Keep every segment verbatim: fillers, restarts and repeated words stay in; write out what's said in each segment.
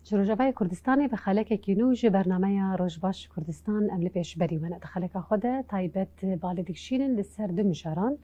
Ji Rojavayê Kurdistanê bi xelekekî nû ji bernameya Rojbaş Kurdistan em li pêşberî we ne. Di xeleka xwe de taybet balê dikişînin li ser du mijaran.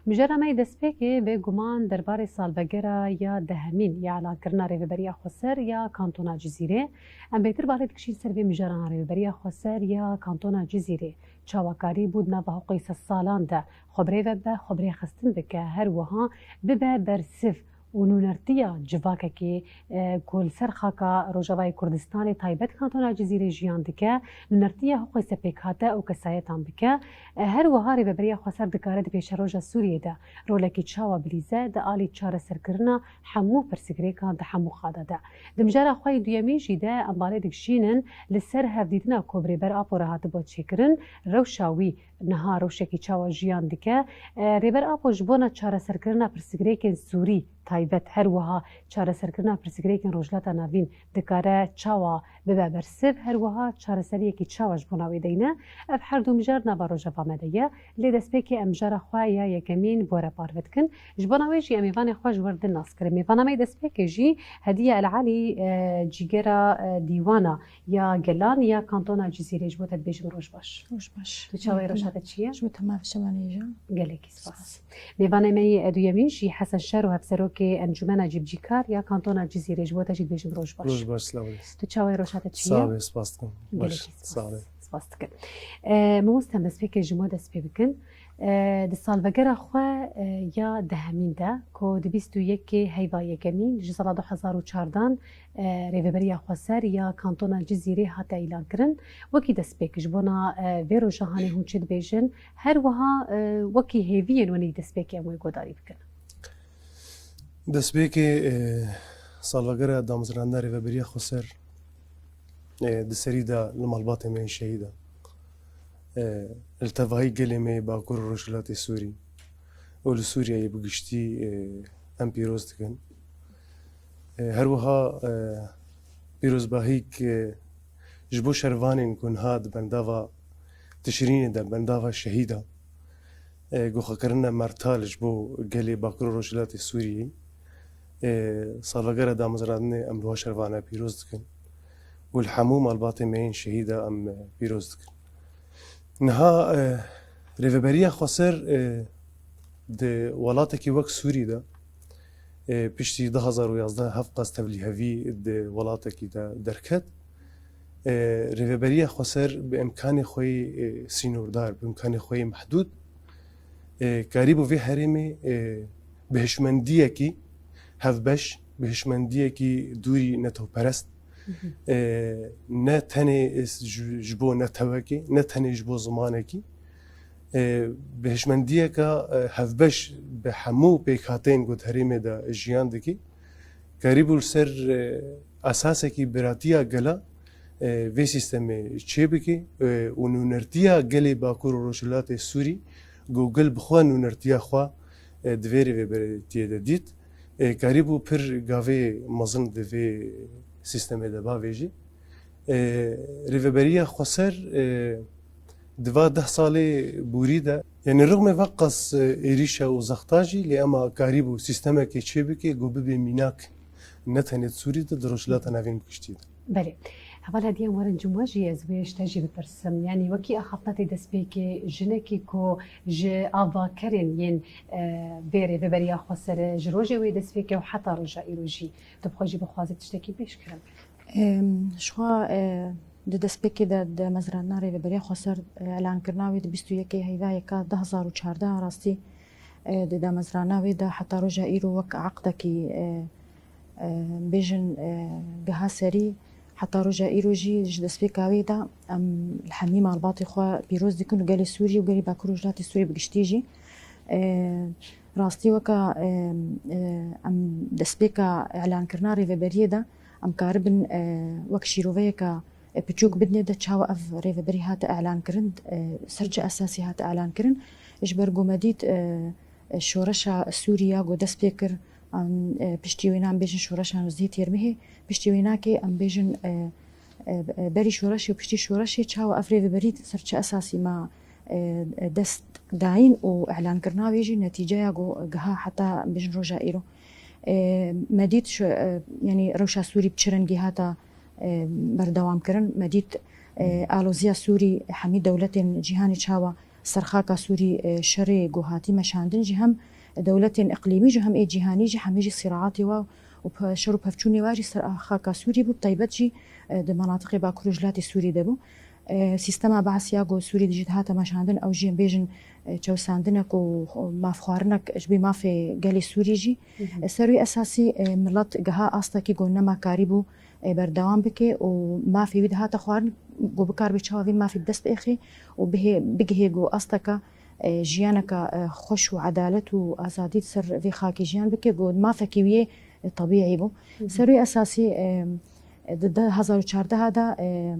Mijara me yê destpêkê bêguman derbarê salvegera ya dehemîn ya elankirina Rêveberiya Xweser ya Kantona Cizîrê. Em bêtir balê dikişîn ser vê mijarana Rêveberiya Xweser ya Kantona Cizîrê çawa karî bû di nava hiqûyê sedsalan de xwe bi rê ve bibe, xwe bi rê xistin bike, her wiha bibe bersiv û nûnertiya civakekê, e, ku li ser xaka Rojavayê Kurdistanê taybet Kantona Cizîrê jiyan dike, nûnertiya hiqûyê serpêkhate û kesayetan bike. E, her wiha Rêveberiya Xweser dikare di pêşeroja Sûriyê de rolekî çawa bilîze di alî çareserkirina hemû pirsgirêkan di hemû xada de. Di mijara xwe yê duyemîn jî de em balê dikişînin li ser hevdîtina ku bi Rêber Apo re hatibû çêkirin, rewşa wî niha rewşekî çawa jiyan dike. E, Rêber Apo ji bona çareserkirina pirsgirêkên Sûrî taybet, her wiha çareserkirina pirsgirêkên Rojhilata Navîn dikare çawa bibe bersiv, her wiha çareseriyekî çawa ji bona wê deyne. Ev her du mijar nava rojeva me de ye. Lê destpêkê em mijara xwe ya yekemîn bi we re parve dikin. Ji bona wê jî em mêvanê xwe ji we re din nas kirin. Mêvana me yê destpêkê jî Hediye El Elî, e, cîgera, e, dîwana ya gelan ya Kantona Cizîrê, ji bo te dibêjim roj baş. Roj baş. Tu çawa yî, rewşa te çi ye? Ji bo te mav şevan hêja. Gelekî spas. Spas. Mêvanê me yê duyemîn jî Hesen Şero, hevserokê Encûmena Cîbicîkar ya Kantona Cizîrê, ji bo te jî dibêjim roj baş. Roj baş, silav. Tu çawa yî, rewşa te çi ye? Sax be, spas dikim. Gelekî spas. Sax be. Spas dikim. E, mamoste, em destpêkê ji we dest pê bikin. E, di salvegera xwe, e, ya dehemîn de, ku di bîst û yekê heyva yekemîn ji sala du hezar û çardan, e, Rêveberiya Xweser ya Kantona Cizîrê hate îlankirin, wekî destpêk ji bona, e, vê roja hanê hûn çi dibêjin? Her wiha, e, wekî hêviyên we nî destpêkê em wê guhdarî bikin. Destpêkê, e, salvegera damezrandina Rêveberiya Xweser, e, di serî de li malbatê me yên şehîdan, e, li tevahî gelê me yê Bakur û Rojhilatê Sûrî û li Sûriyeyê bi giştî, e, em pîroz dikin. E, her wiha, e, pîrozbahîk, e, ji bo şervanên ku niha di bendava Tişrînê de bendava şehîdan, e, ku xwe kirine mertal ji bo gelê Bakur û Rojhilatê Sûriyeyê, e, salvegera damezrandinê em li wan şervane pîroz dikin û li hemû malbatê me yên şehîda em, e, pîroz dikin. Niha, e, Rêveberiya Xweser, e, di welatekî wek Sûrî de, e, piştî du hezar û yazdeh hevqas tevlîhevî di welatekî de derket. E, Rêveberiya Xweser bi imkanê xwe yê, e, sînordar, bi imkanê xwe yê mehdûd, e, karîbû vê herêmê, e, bi hişmendiyekî hevbeş, bi hişmendiyekî dûrî netewperest, e, ne tenê ji, ji bo netewekê, ne tenê ji bo zimanekî, e, bi hişmendiyeke, e, hevbeş bi hemû pêkhateyên ku di herêmê de jiyan dikî, karîbû li ser, e, esasekî biratiya gela, e, vê sîstemê çêbike, e, û nûnertiya gelê Bakur û Rojhilatê Sûrî, ku gel bi xwe nûnertiya xwe, e, di vê rêveberiyê de dît, e, karîbû pir gavê mezin di vê sîstemê de bavêjî. E, Rêveberiya Xweser, e, di va deh salê borî de, yanî rixmê va qas, e, êrîşa û zexta jî, lê ema karîbû sîstemekê çêbike, ku bibe mînak ne tenê di Sûrî de, di Rojhilata Navîn bi giştî de. Belê. Heval Hediye, em werin cem we jî, ez wê ji te jî bipirsim. Yanî wekî axaftina te destpêkê, jinekî ku ji avakerên yên, e, vê Rêveberiya Xweser e, ji rojê wê destpêkê û heta roja îro jî, tu bi xwe jî bixwazî tiştekî bêj, kerem kir. Em, ji xwe, e, di destpêkê de, di damezrandina Rêveberiya Xweser, e, elankirina wê di bîst û yekê heyva yeka du hezar û çardeh rastî, e, di damezrandina wê de heta roja îro wek eqdekî, e, e, bêjin, e, giha serî, heta roja îro jî ji destpêka wê de em li hemî malbatê xwe pîroz dikin û gelê Sûrî û gelê Bakur û Rojhilatê Sûrî bi giştî jî. E, rastî weka, e, e, em destpêka îlankirina rêveberiyê de em karibin, e, wek şîroveyeke, e, piçûk bidinê de çawa ev rêveberî hate îlankirin, e, ser çi esasî hate îlankirin. Ji ber ku me dît, e, e, şoreşa Sûrî ya ku dest pê kir, em, e, piştî wêna em bêjin şoreşa nozdehê Têrmehê, piştî wênakê em bêjin, e, e, e, berî şoreşê û piştî şoreşê çawa ev rêveberî ser çi esasî ma, e, e, dest dayîn û îlankirina wê jî netîceya ku giha heta em bêjin roja îro. E, me dît şu, e, yanî rewşa Sûrî bi çi rengî hata e, berdewam kirin. Me dît, e, aloziya Sûrî hemî dewletên cîhanê çawa ser xaka Sûrî, e, şerê ku hatî meşandin jî hem dewletên iqlîmî jî hem ê cîhanî jî hemî jî sîraatê wa û pe-, şer û pevçûnê wa jî ser xaka Sûrî bû, bi taybet jî, e, di menatiqê Bakur û Rojhilatê Sûrî de bû. E, sîstema Baas ya ku Sûrî de jî dihate meşandin, ew jî em bêjin, e, çewsandinek û mafxwarinek ji bê mafê gelê Sûrî jî. E, ser wî esasî, e, milet giha astekî ku nema karîbû, e, berdewam bike û mafê wî dihate xwarin, ku bikaribê çawa vê mafê bi dest bêxê û bihê, bigihê ku asteka, e, jiyaneka, e, xweş û edalet û azadî ser vê xakê jiyan bike, ku mafekî wî yê, e, tebîî bû. Ser wî esasî, e, di du hezar û çardeh de, e,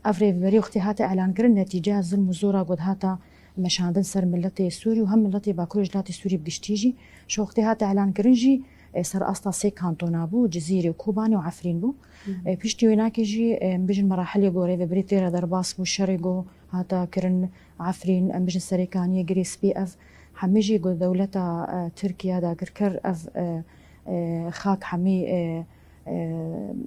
ev rêveberî wextê hate elankirin, netîceya zilm û zora ku dihata meşandin ser miletê Sûrî û hem miletê Bakur û Rojhilatê Sûrî bi giştî jî, ji wextê hate elankirin jî, e, ser asta sê kantona bû, Cizîrê û Kobanê û Efrîn bû. E, piştî wênakê jî, e, em bêjin merahilê ku rêveberî tê re derbas bû, şerê ku hata kirin Efrîn, em bêjin Serêkaniyê, Girê Spî, ev hemî jî ku dewleta, e, Tirkiye dagirker ev, e, e, xak hemî, e, e,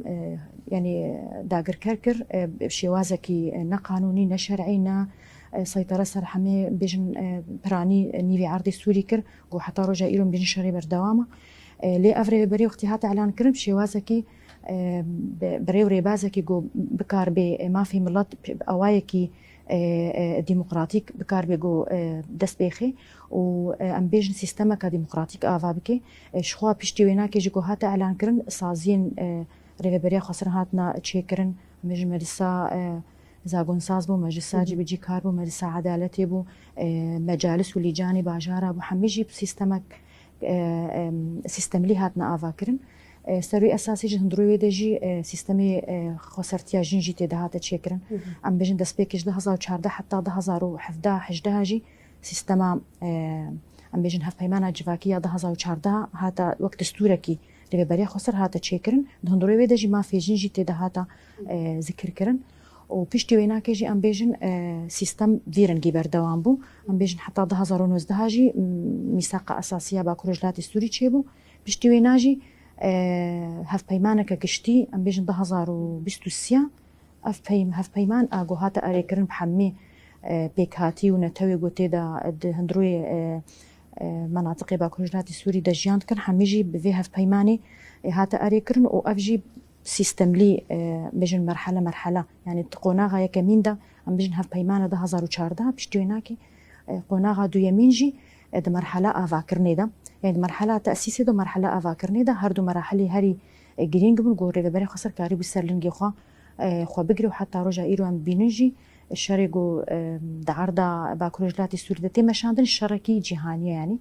e, yanî dagirker kir, e, bi şêwazekî neqanûnî, ne şer'î, ne, e, seytara ser hemê, bêjin, e, piranî nîvê erdê Sûrî kir, ku heta roja îro em bêjin şerê berdewam e. E, lê ev rêveberî wextî hate elankirin, bi şêwazekî, e, bi, bi rê û rêbazekî ku bikar bê, e, mafê milet bi awayekî, e, e, demokratîk bikar bê ku, e, dest bêxê û, e, em bêjin sîstemeke demokratîk ava bike. E, ji xwe piştî wênakê jî ku hate elankirin, saziyên, e, rêveberiya xweser hatina çêkirin. Em bêjin meclisa, e, zagonsaz bû, meclisa cîbicîkar bû, meclisa edaletê bû, e, mecalis û lîcanê bajara bû. Hemî jî bi sîstemek, e, e, sîstemlî hatina avakirin. E, ser wî esasî ji hundirê wê de jî, e, sîstemê, e, xwesertiya jin jî tê de hate çêkirin. Em bêjin destpêkê ji du hezar û çardeh heta du hezar û hevdeh hejdeh jî sîstema, e, em bêjin hevpeymana civakî ya du hezar û çardeh hate wek destûrekî rêveberiya xweser hate çêkirin. Di hundirê wê de jî mafê jin jî tê de hate, e, zikirkirin. Û piştî wênakê jî em bêjin, e, sîstem vî rengî berdewam bû. Em bêjin heta du hezar û nozdeh jî, m, mîsaqa esasî ya Bakur Rojhilatê Sûrî çêbû. Piştî wêna jî, e, hevpeymaneke giştî, em bêjin du hezar û bîst û sê, ev peym-, hevpeyman a ku hate erêkirin bi hemî, e, pêkhatî û netewê ku tê de di hundirê, e, e, menatiqê Bakur Rojhilatê Sûrî de jiyan dikin, hemî jî bi vê hevpeymanê, e, hate erêkirin û ev jî sîstemlî, e, bêjin merhele merhele. Yanî di qonaxa yekemîn de, em bêjin hevpeymana du hezar û çardeh, piştî wênakê, e, qonaxa duyemîn jî, e, di merhela avakirinê de. Yanî di merhela tesîsê de û merhela avakirinê de her du merahilê herî, e, girîng bûn ku rêveberiya xweser karîbû ser lingê xwe, e, xwe bigire û heta roja îro em dibînin jî şerê ku, e, di erda Bakur Rojhilatê Sûrî de tê meşandin şerekî cîhanî ye, yanî,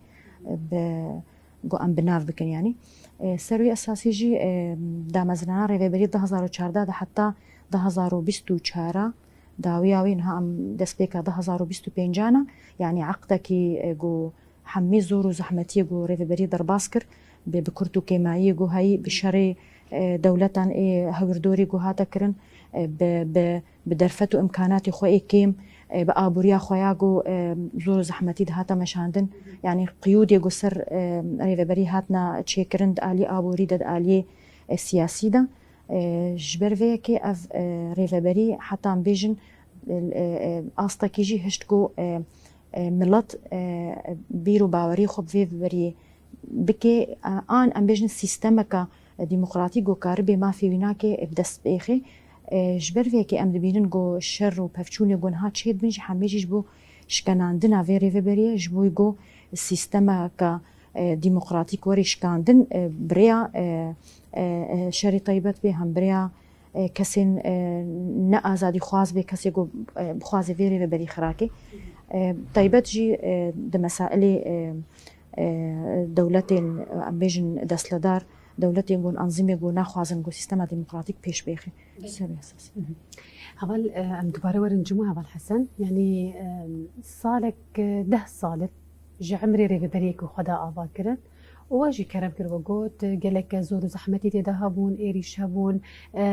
e, bi ku em bi nav bikin, yanî. E, ser wî esasî jî, e, damezinana rêveberî du hezar û çardeh de heta du hezar û bîst û çar dawiya wê niha em destpêka du hezar û bîst û pênc ne, yanî eqdekî, e, ku hemî zor û zehmetiyê ku rêveberî derbas kir, bi, bi kurt û kêmayiyê ku heyî, bi şerê, e, dewletan ê hewirdorî ku hate kirin, e, bi, bi bi derfet û imkanatê xwe ê kêm, e, bi aboriya xwe ya ku, e, zor û zehmetî dihate meşandin, yanî qiyûdê ku ser, e, rêveberî hatine çêkirin di alî aborî de, di alî, e, siyasî de. E, ji ber vê yekê ev, e, rêveberî heta em bêjin, e, e, e, astekî jî hişt ku, e, e, milet, e, bîr û bawerî xwe bi vê beriyê bike, e, an em bêjin sîstemeke demokratîk ku karibê mafê wî nake, e, bi dest bêxê. E, ji ber vê yekê em dibînin ku şer û pevçûnê ku niha çêdibin jî hemê jî ji bo şikenandina vê rêveberiyê, ji bo ku sîstemeke, e, demokratîk were şikandin, e, bi rêya, e, e, e, şerê taybet bê, hem bi rêya, e, kesên, e, ne azadîxwaz bê, kesê ku, e, bixwaze vê rêveberî xirake. E, taybet jî, e, di mesailê, e, e, dewletên, em bêjin, destledar, dewletên ku, enzîmê ku naxwazin ku sîstema demokratîk pêş bêxin. Ser esas. Heval, e, em dubare werin cima, Heval Hesen. Yanî, e, salek, e, deh sal e ji emrê rêveberiyê ku xwe da ava kirin We jî kerem kir, we got, gelek zor û zehmetî tê de hebûn, êrîş hebûn, e,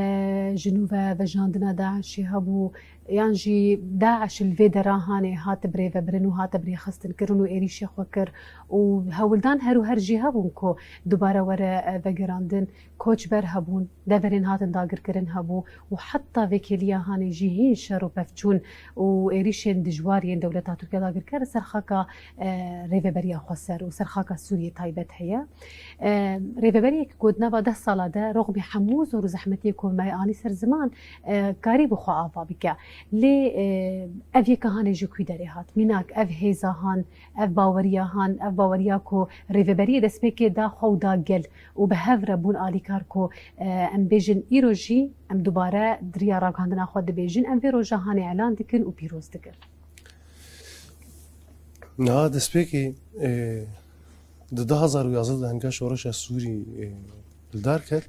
ji nû ve vejandina DAIŞê hebû, yan jî DAIŞ li vê dera hanê hat birêvebirin û hate birêxistinkirin û êrîşê xwe kir û hewldan her û her jî hebûn ku dubare were, e, vegerandin. Koçber hebûn, deverên hatin dagirkirin hebû û heta vê kêliya hanê jî hîn şer û pevçûn û êrîşên dijwar yên dewleta Tirkiye dagirker li ser xaka, e, Rêveberiya Xweser û ser xaka Sûriyê taybet heye. E, Rêveberiyek ku di nava deh sala de roxmê hemû zor û zehmetiyê ku me anî ser ziman, e, karîbû xwe ava bike. Lê, e, ev yeka hanê ji kû derê hat? Mînak ev hêza han, ev baweriya han, ev baweriya ku Rêveberiyê destpêkê da xwe û da gel û bi hev re bûn alîkar ku, e, em bêjin îro jî em dubare di riya ragihandina xwe dibêjin, em vê roja hanê elan dikin û pîroz dikin. Niha destpêkê, e, di du hazar û yazdeh de hingê şoreşa Sûrî, e, li dar ket.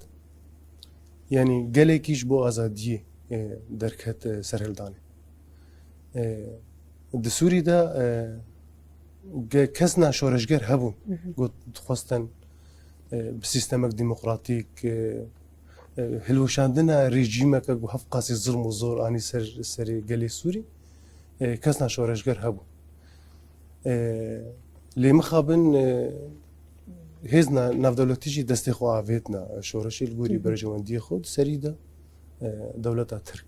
Yanî gelekî ji bo azadiyê, e, derket, e, serhildanê. E, di Sûrî de, e, ge-, kesna şoreşger hebûn. Mhm. Got, dixwestin, e, bi sîstemek demokratîk, e, e, hilweşandina rejîmeke ku hevqasî zilm û zor anî ser, serê gelê Sûrî, e, kesna şoreşger hebûn. E, lê mixabin, e, hêzna navdewletî jî destê xwe avêtina şoreşê li gorî Mhm. berjewendiyê xwe di serî de, e, dewleta Tirk.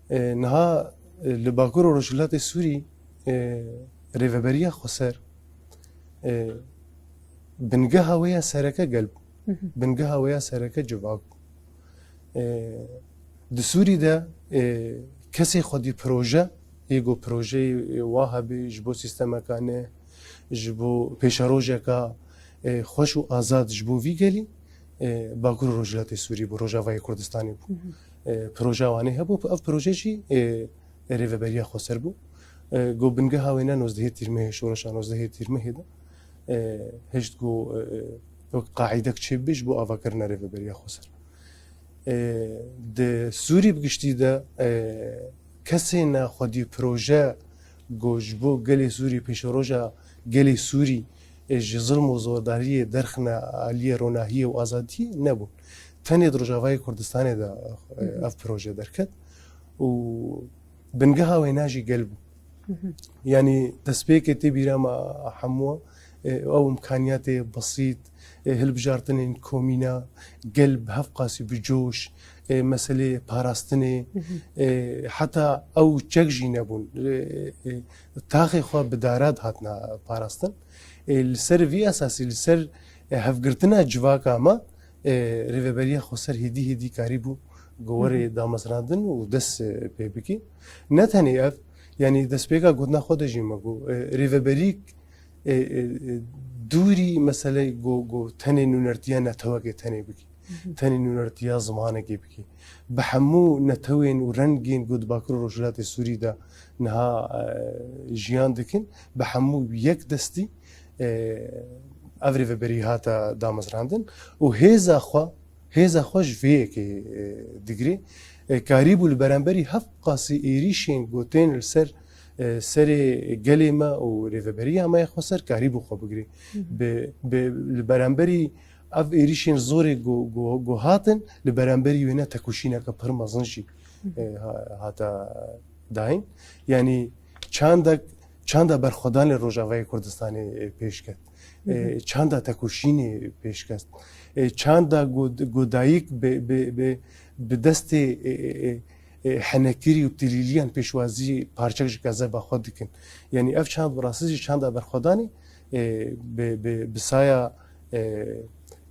E, niha, e, li Bakur û Rojhilatê Sûrî, e, Rêveberiya Xweser, e, bingeha wê ya sereke gel bû. Mhm. Bingeha wê ya sereke civak bû. E, di Sûrî de, e, kesê xwedî proje, yê ku projeyê wa hebî ji bo sîstemeka ne, ji bo pêşerojeka, e, xweş û azad ji bo vî gelî, e, Bakur û Rojhilatê Sûrî bû, Rojavayê Kurdistanê bû. Mhm. E, projeya wan ê hebû, ev proje jî, e, Rêveberiya Xweser bû. E, ku bingeha wê ne nozdehê Tîrmehê, şoreşa nozdehê Tîrmehê de, e, hişt ku, e, e, wek qaîdek çêbibe ji bo avakirina Rêveberiya Xweser. E, di Sûrî bi giştî de, e, kesê ne xwedî proje ku ji bo gelê Sûrî, pêşeroja gelê Sûrî, e, ji zilm û zordariyê derxine aliyê ronahiyê û azadiyê nebûn. Tenê di Rojavayê Kurdistanê de, e, Hı hı. ev proje derket û bingeha wêna jî gel bû. Hı hı. Yanî destpêkê tê bîra me hemû, e, ew îmkaniyatê besît, e, hilbijartinên komîna, gel bi hevqasî bi coş, e, meselê parastinê, Hı hı. e, heta ew çek jî nebûn. E, e, taxê xwe bi dara dihatina parastin. E, li ser vî esasî, li ser, e, hevgirtina civaka me, e, Rêveberiya Xweser hêdî hêdî karîbû ku were Hı hı. damezrandin û dest, e, pê bikî. Ne tenê ev, yanî destpêka gotina xwe de jî me got, e, rêveberîk, e, e, e, dûrî meselê ku, ku tenê nûnertiya netewekê tenê bikî. Hı hı. Tenê nûnertiya zimanekê bikî. Bi hemû netewên û rengên ku di Bakur û Rojhilatê Sûrî de niha, e, jiyan dikin, bi hemû yek destî, e, ev rêveberî hate damezrandin û hêza xwe, hêza xwe ji vê yekê, e, digirê. E, karîbû li beramberî hevqasî êrîşên ku tên li ser, e, serê gelê me û rêveberiya me ya xweser karîbû xwe bigirê. Hı hı. Bi, bi, li beramberî ev êrîşên zorê ku, ku, ku hatin, li beramberî wêne tekoşîneke pir mezin jî, Hı hı. e, ha-, hate dayîn. Yanî çandek, çanda berxwedanê Rojavayê Kurdistanê, e, pêş ket. Hı hı. E, çanda tekoşînê pêş ket. E, çanda ku, ku dayik bi, bi, bi, bi destê, e, e, e, e, henekirî û tilîliyan pêşwazî parçek ji kezeba xwe dikin. Yanî ev çand bi rastî jî çanda berxwedanê, e, bi, bi, bi saya, e,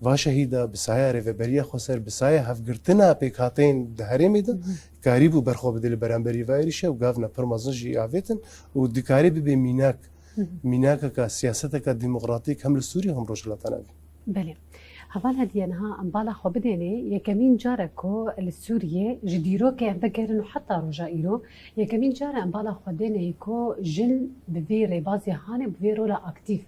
va şehîda, bi saya Rêveberiya Xweser, bi saya hevgirtina pêkhateyên di herêmê de Hı hı. karîbû berxwe bide li beramberî vê êrîşê û gavna pir mezin jî avêtin û dikarê bibe mînak, Hı hı. mînakeka siyaseteka demokratîk hem li Sûrî hem Rojhilata Navîn. Belê. Heval Hediye, niha em bala xwe bidênê, yekemîn car e ku li Sûriyê ji dîrokê em vegerin û heta roja îro, yekemîn car e em bala xwe dênê ku jin bi vê rêbazê hanê, bi vê rola aktîf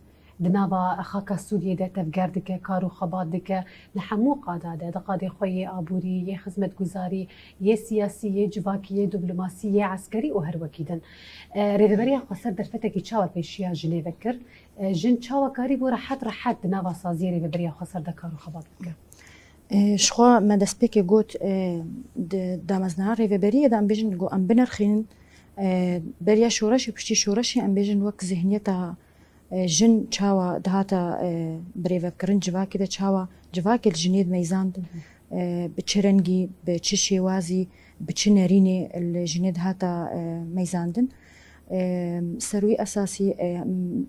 Di nava xaka Sûriyê de tevger dike, kar û xebat dike, li hemû qada de, di qadê xwe yê aborî, yê xizmetguzarî, yê siyasî, yê civakî, yê diplomasî, yê eskerî û her wekî din. E, Rêveberiya Xweser derfetekî çawa pêşiya jinê vekir? E, jin çawa karîbû rehet rehet di nava saziyê Rêveberiya Xweser de kar û xebat bike? E, ji xwe me destpêkê got, e, di damezrana rêveberiyê de em bêjin, got em binirxînin, e, beriya şoreşê, piştî şoreşê em bêjin wek zihniyeta, e, jin çawa dihata, e, birêvekirin civakê de, çawa civakê li jinê dimeyzand, e, bi çi rengî, bi çi şêwazî, bi çi nerînê li jinê dihata, e, meyzandin. E, ser wî esasî, e,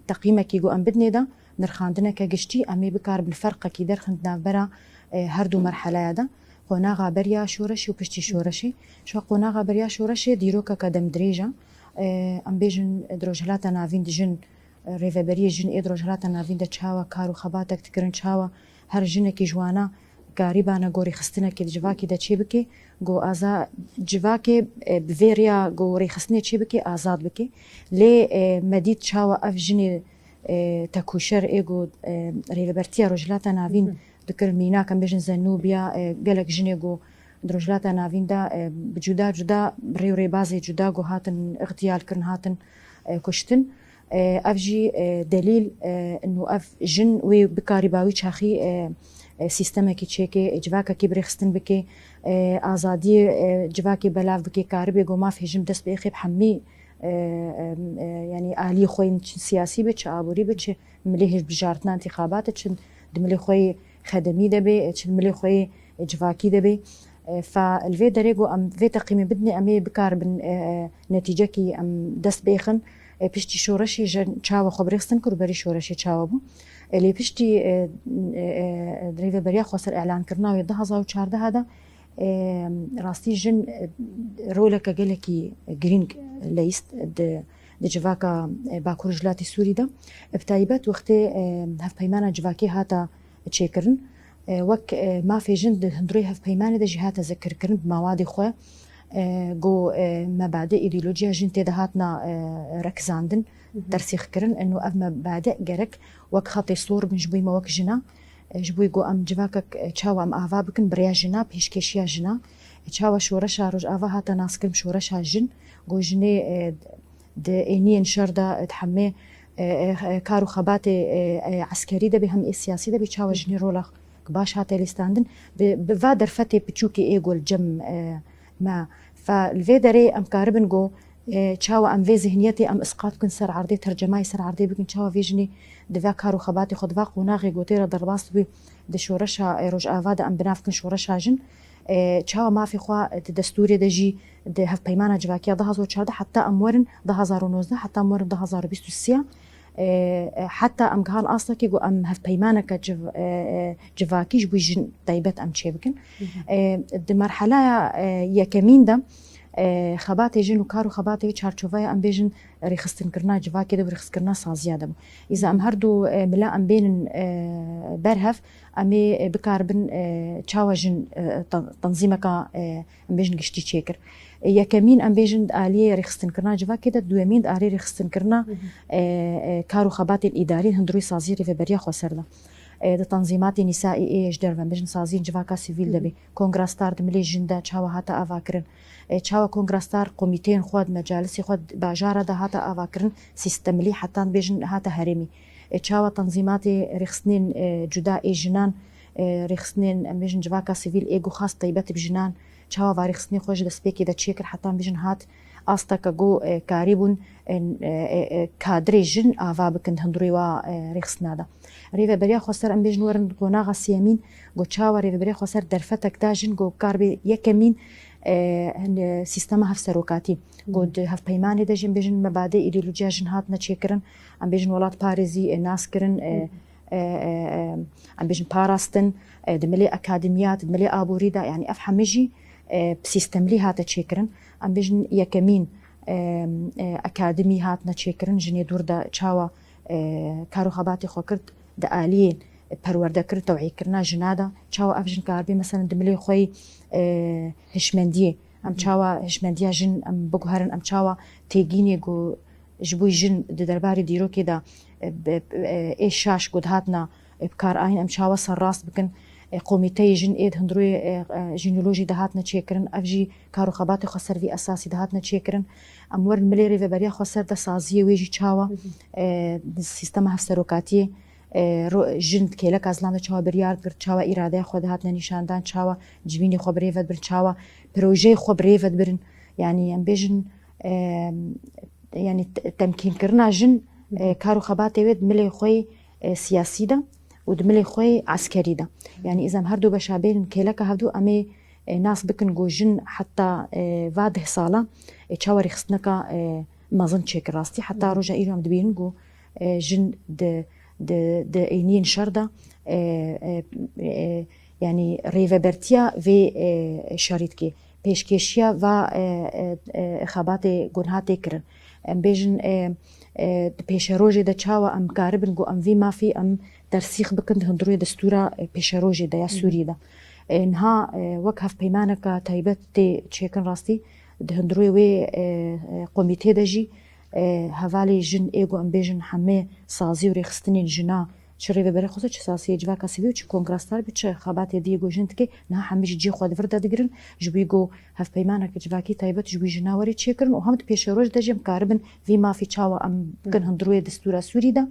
teqîmekî ku em bidinê de, nirxandineke giştî, em ê bikaribin ferqekî derxin di navbera, e, her du merheleya de. Qonaxa beriya şoreşê û piştî şoreşê. Ji qonaxa beriya şoreşê dîrokeke demdirêj e. E, em bêjin di Rojhilata Navîn dijin, e, rêveberiyê jin ê di Rojhilata Navîn de çawa kar û xebatek dikirin, çawa her jinekî ji wana karîbana ku rêxistinekê di civakî de çêbike, ku aza civakê, e, bi vê rêya ku rêxistinê çêbike, azad bike. Lê, e, me dît çawa ev jinê, e, tekûşer ê ku, e, rêvebertiya Rojhilata Navîn dikir, mînak em bêjin Zenûbiya, e, gelek jinê ku di Rojhilata Navîn de, e, bi cuda cuda rê û rêbazê cuda ku hatin îxtiyal kirin, hatin, e, kuştin. E, ev jî, e, delîl, e, û ev jin wê bikarîba wî çaxî, e, e, sîstemekî çêke, e, civakekî birêxistin bike, e, azadiyê, e, civakê belav bike, karibê ku mafê jin bi dest bixê bi hemî, e, e, e, yanî aliyê xwe yên çi siyasî be, çi aborî be, çi milê hilbijartina întîxabatê, çi di milê xwe yê xedemî de be, çi di milê xwe yê civakî de be. E, fa li vê derê ku em vê teqîmê bidinê, em ê bikaribin, e, e, netîcekî em dest bêxin. E, piştî şoreşê jin çawa xwe birêxistin kir û berî şoreşê çawa bû. E, lê piştî, e, e, e, Rêveberiya Xweser îlankirina wê du hezar û çardeh de, e, rastî jin, e, roleke gelekî girîng leyîst di, di civaka, e, Bakur Rojhilatê Sûrî de. Bi taybet wextê, e, hevpeymana civakî hata çêkirin. E, wek, e, mafê jin di hundirê hevpeymanê de jî hate zikirkirin bi mawadê xwe, e, ku, e, mebadê îdeolojiya jin tê de hatna, e, rekizandin, tersîxkirin. Eno ev mebade gerek wek xetê sor bin ji bo me wek jina. E, ji bo ku em civakek, e, çawa em ava bikin, bi rêya jina, pêşkêşiya jina. E, çawa şoreşa Rojava hate naskirin, şoreşa jin, ku jinê, e, di êniyên şer de, di hemê, e, e, e, kar û xebatê, e, e, eskerî de be, hem ê siyasî de be, çawa jinê rola baş hate lîstandin. Bi, bi va derfetê piçûkê ê ku li cem, e, me. Fa li vê derê em karibin ku, e, çawa em vê zihniyetê em isqat bikin ser erdê, tercemayê ser erdê bikin, çawa vê jinê di va kar û xebatê xwe, di va qonaxê ku tê re derbas dibî di şoreşa, e, Rojava de em binav bikin şoreşa jin. E, çawa mafê xwe di destûrê de jî, di hevpeymana civakiya du hezar û çardeh heta em werin du hezar û nozdeh, heta em werin du hezar û bîst û sê, e, e, heta em gihan astekê ku em hevpeymaneke civ-, e, e, civakî ji bo jin taybet em çêbikin. E, di merheleya, e, yekemîn de, e, xebatê jin û kar û xebatê wê çarçoveya em bêjin rêxistinkirina civakê de û rêxistinkirina saziya de bû. Îza em her du, e, mila em bênin, e, berhev, em ê, e, bikaribin, e, çawa jin, e, tan-, tanzîmeka, e, em bêjin giştî çêkir. E, yekemîn em bêjin di aliyê rêxistinkirina civakê de, duyemîn di aliyê rêxistinkirina, e, e, kar û xebatên îdarî hundirûyê saziyê rêveberiya xweser de. E, di tanzîmatê nîsaî ê ji derve em bêjin saziyên civaka sivîl de bê. Kongra Star di milê jin de çawa hate avakirin. E, çawa Kongra Star komîteyên xwe di mecalisê xwe di bajara de hate avakirin, sîstemlî heta bêjin hate herêmî. E, çawa tanzîmatê rêxistinên, e, cuda ê jinan, e, rêxistinên, em bêjin civaka sivîl ê ku xas taybet bi jinan, çawa va rêxistinê xwe ji destpêkê de çêkir heta bêjin hat asteke ku, e, karîbûn, e, e, e, e, kadrê jin ava bikin di hundirê wa, e, rêxistina de. Rêveberiya xweser em bêjin werin qonaxa sêyemîn, ku çawa rêveberiya xweser derfetek da jin ku kar bê yekemîn, e, hin, e, sîstema hevserokatî, ku di hevpeymanê de jî em bêjin mebadê îdeolojiya jin hatine çêkirin, em bêjin welatparêzî, e, nas kirin, e, e, e, e, em bêjin parastin, e, di milê akademiyat, di milê aborî de, yanî ev hemî jî, e, bi sîstemlî hate çêkirin. Em bêjin yekemîn, e, e, akademî hatine çêkirin, jinê dûr de çawa, e, kar û xebatê xwe kir di aliyê perwerdekirin, tewîkirina jina de, çawa ev jin karibê, meselen, di milê xwe yê, e, hişmendiyê, em çawa hişmendiya jin em biguherin, em çawa têgînê ku ji bo jin di derbarê dîrokê de, e, bi, e, ê şaş ku dihatina, e, bi kar ayîn, em çawa serrast bikin, e, komîteyê jin ê di hundirûyê, e, e, jînolojî de hatine çêkirin, ev jî kar û xebatê xweser vî esasî de hatine çêkirin. Em werin milê rêveberiya xweser de saziyê wê jî çawa, e, di sîstema hevserokatiyê, e, ro-, jin kêleka zilam de çawa biryar dibir, çawa îradeya xwe dihatine nîşandan, çawa civînê xwe bi rê ve dibirin, çawa projeyê xwe bi rê ve dibirin. Yanî em bêjin, e, yanî te-, temkînkirina jin, e, kar û xebatê wê di milê xwe yê, e, siyasî de û di milê xwe yê eskerî de. Yanî îzem her du beşa bênin kêleka hevdû em ê, e, nas bikin ku jin heta, e, va deh sala, e, çawa rêxistineka, e, mezin çêkir rastî. Heta roja îro em dibînin ku, e, jin di, di, di eyniyên şer de, e, e, e, yanî rêvebertiya vê, e, şerî dike. Pêşkêşiya va, e, e, e, xebatê gunha tê kirin. Em bêjin, e, e, di pêşerojê de çawa em karibin ku em vî mafî em tersîx bikin di hundirê destûra, e, pêşerojê de ya Sûriyê de. E, niha, e, wek hevpeymaneke taybet tê çêkin rastî di hundirê wê, e, e, komîtê de jî, e, hevalê jin ê ku em bêjin hemê sazî û rêxistinên jina çi rêveberê xwe çi saziyê civaka sivî û çi kongrastar bi çi xebatê diyê ku jin dike, niha hemî jî cihê xwe di vir de digirin, ji bo ku hevpeymaneke civakî taybet ji bo jina were çêkirin û hem di pêşeroj de jî em karibin vî mafî çawa em bikin hundirûyê destûra Sûrî de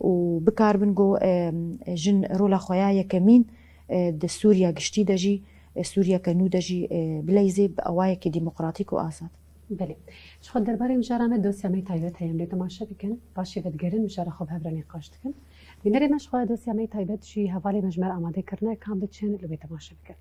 û bikaribin ku, e, jin rola xwe ya yekemîn, e, di Sûriya giştî de jî, e, Sûriyeke nû de jî, e, bileyzê bi awayekî demokratîk û azad. Belê. Ji xwe derbarê mijara me dosya me taybet heye, em lê temaşe bikin. Paşê vedigerin mijara xwe bi hev re nîqaş dikin. Bînerê me ji xwe dosya me taybet jî hevalê me ji me re amade kirine, kam diçin li wê temaşe bikin.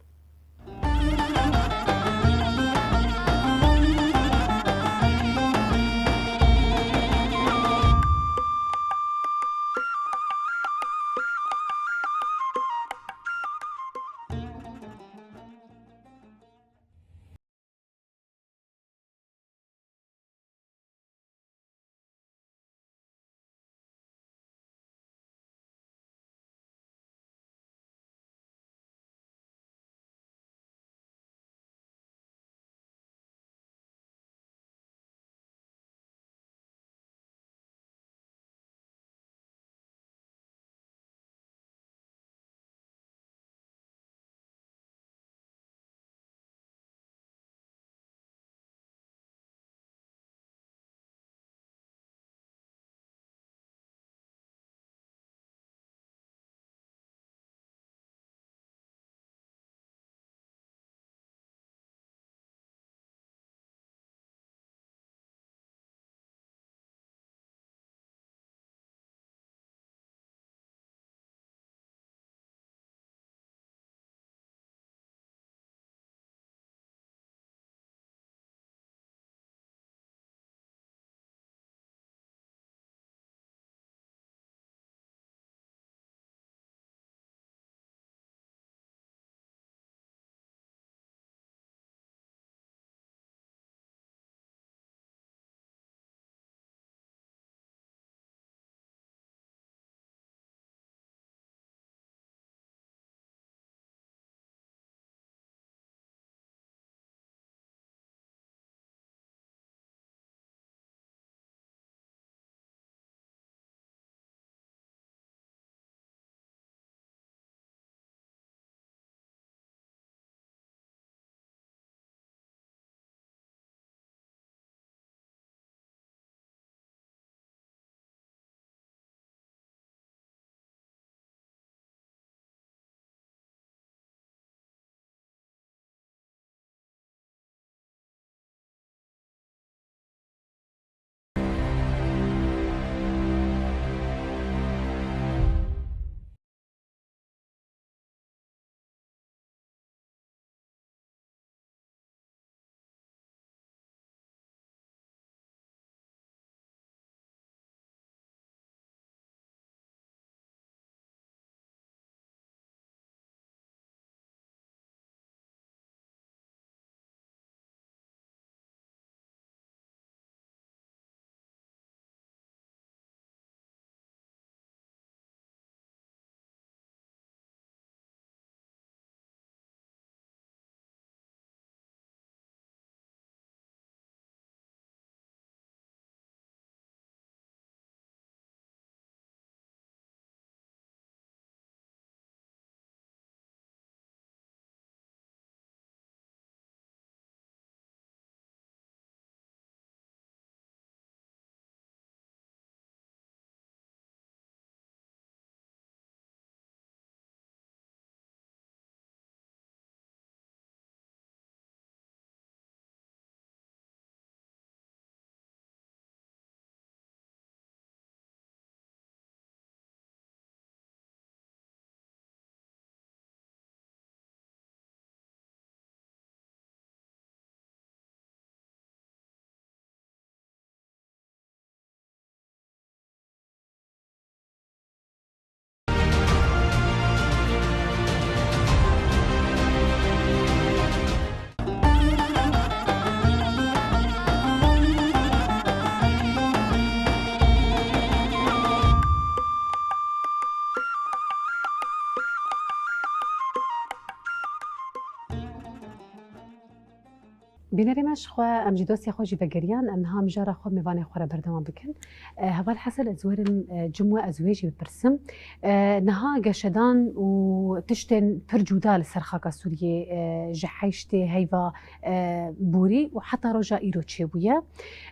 Bînerê me, ji xwe em jî dosyê xwe jî vegeriyan, em niha mijara xwe mêvanê xwe re berdewam bikin. E, Heval Hesen, ez werim, e, cim we ez wê jî bipirsim. E, niha geşedan û tiştên pir cuda li ser xaka Sûriyê, e, ji heştê heyva, e, borî û heta roja îro çêbûye.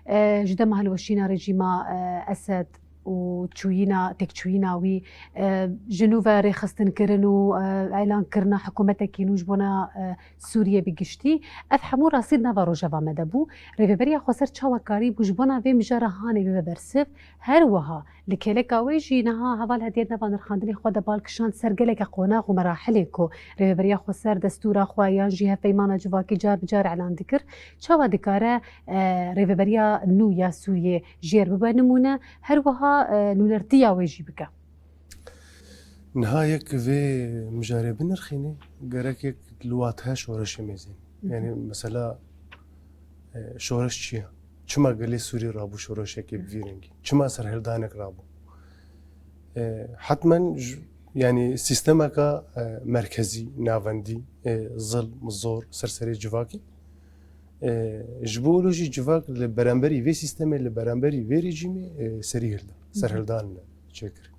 E, ji dema hilweşîna rejîma, e, Esed û çûyîna, têkçûyîna wî, e, ji nû ve rêxistinkirin û, e, îlankirina hikûmetekî nû ji bona, e, Sûriyê bi giştî, ev hemû rastî di nava rojeva me de bû. Rêveberiya Xweser çawa karîbû ji bona vê mijara hanê bibe bersiv? Her wiha li kêleka wê jî niha Heval Hediye di nava nirxandinê xwe de bal kişand ser geleke qonax û merahilên ku Rêveberiya Xweser destûra xwe yan jî hevpeymana civakî car bi car îlan dikir. Çawa dikare, e, Rêveberiya nû ya Sûriyê jêr bibe nimûne, her wiha, e, nûnertiya wê jî bike? Niha yek vê mijarê binirxînî, gerek yek li wate şoreşê mêzîn. Hı hı. Yani mesela, e, şoreş çi ye? Çima gelê Sûrî rabû şoreşekê bi vî rengî? Çima serhildanek rabû? E, hetmen j-, yani sîstemeka, e, merkezî, navendî, e, zilm, zor, ser serê civakê. E, ji bo wilo jî civak li beramberî vê sîstemê, li beramberî vê rejîmê, e, serî hilda, Hı hı. serhildan çêkirin.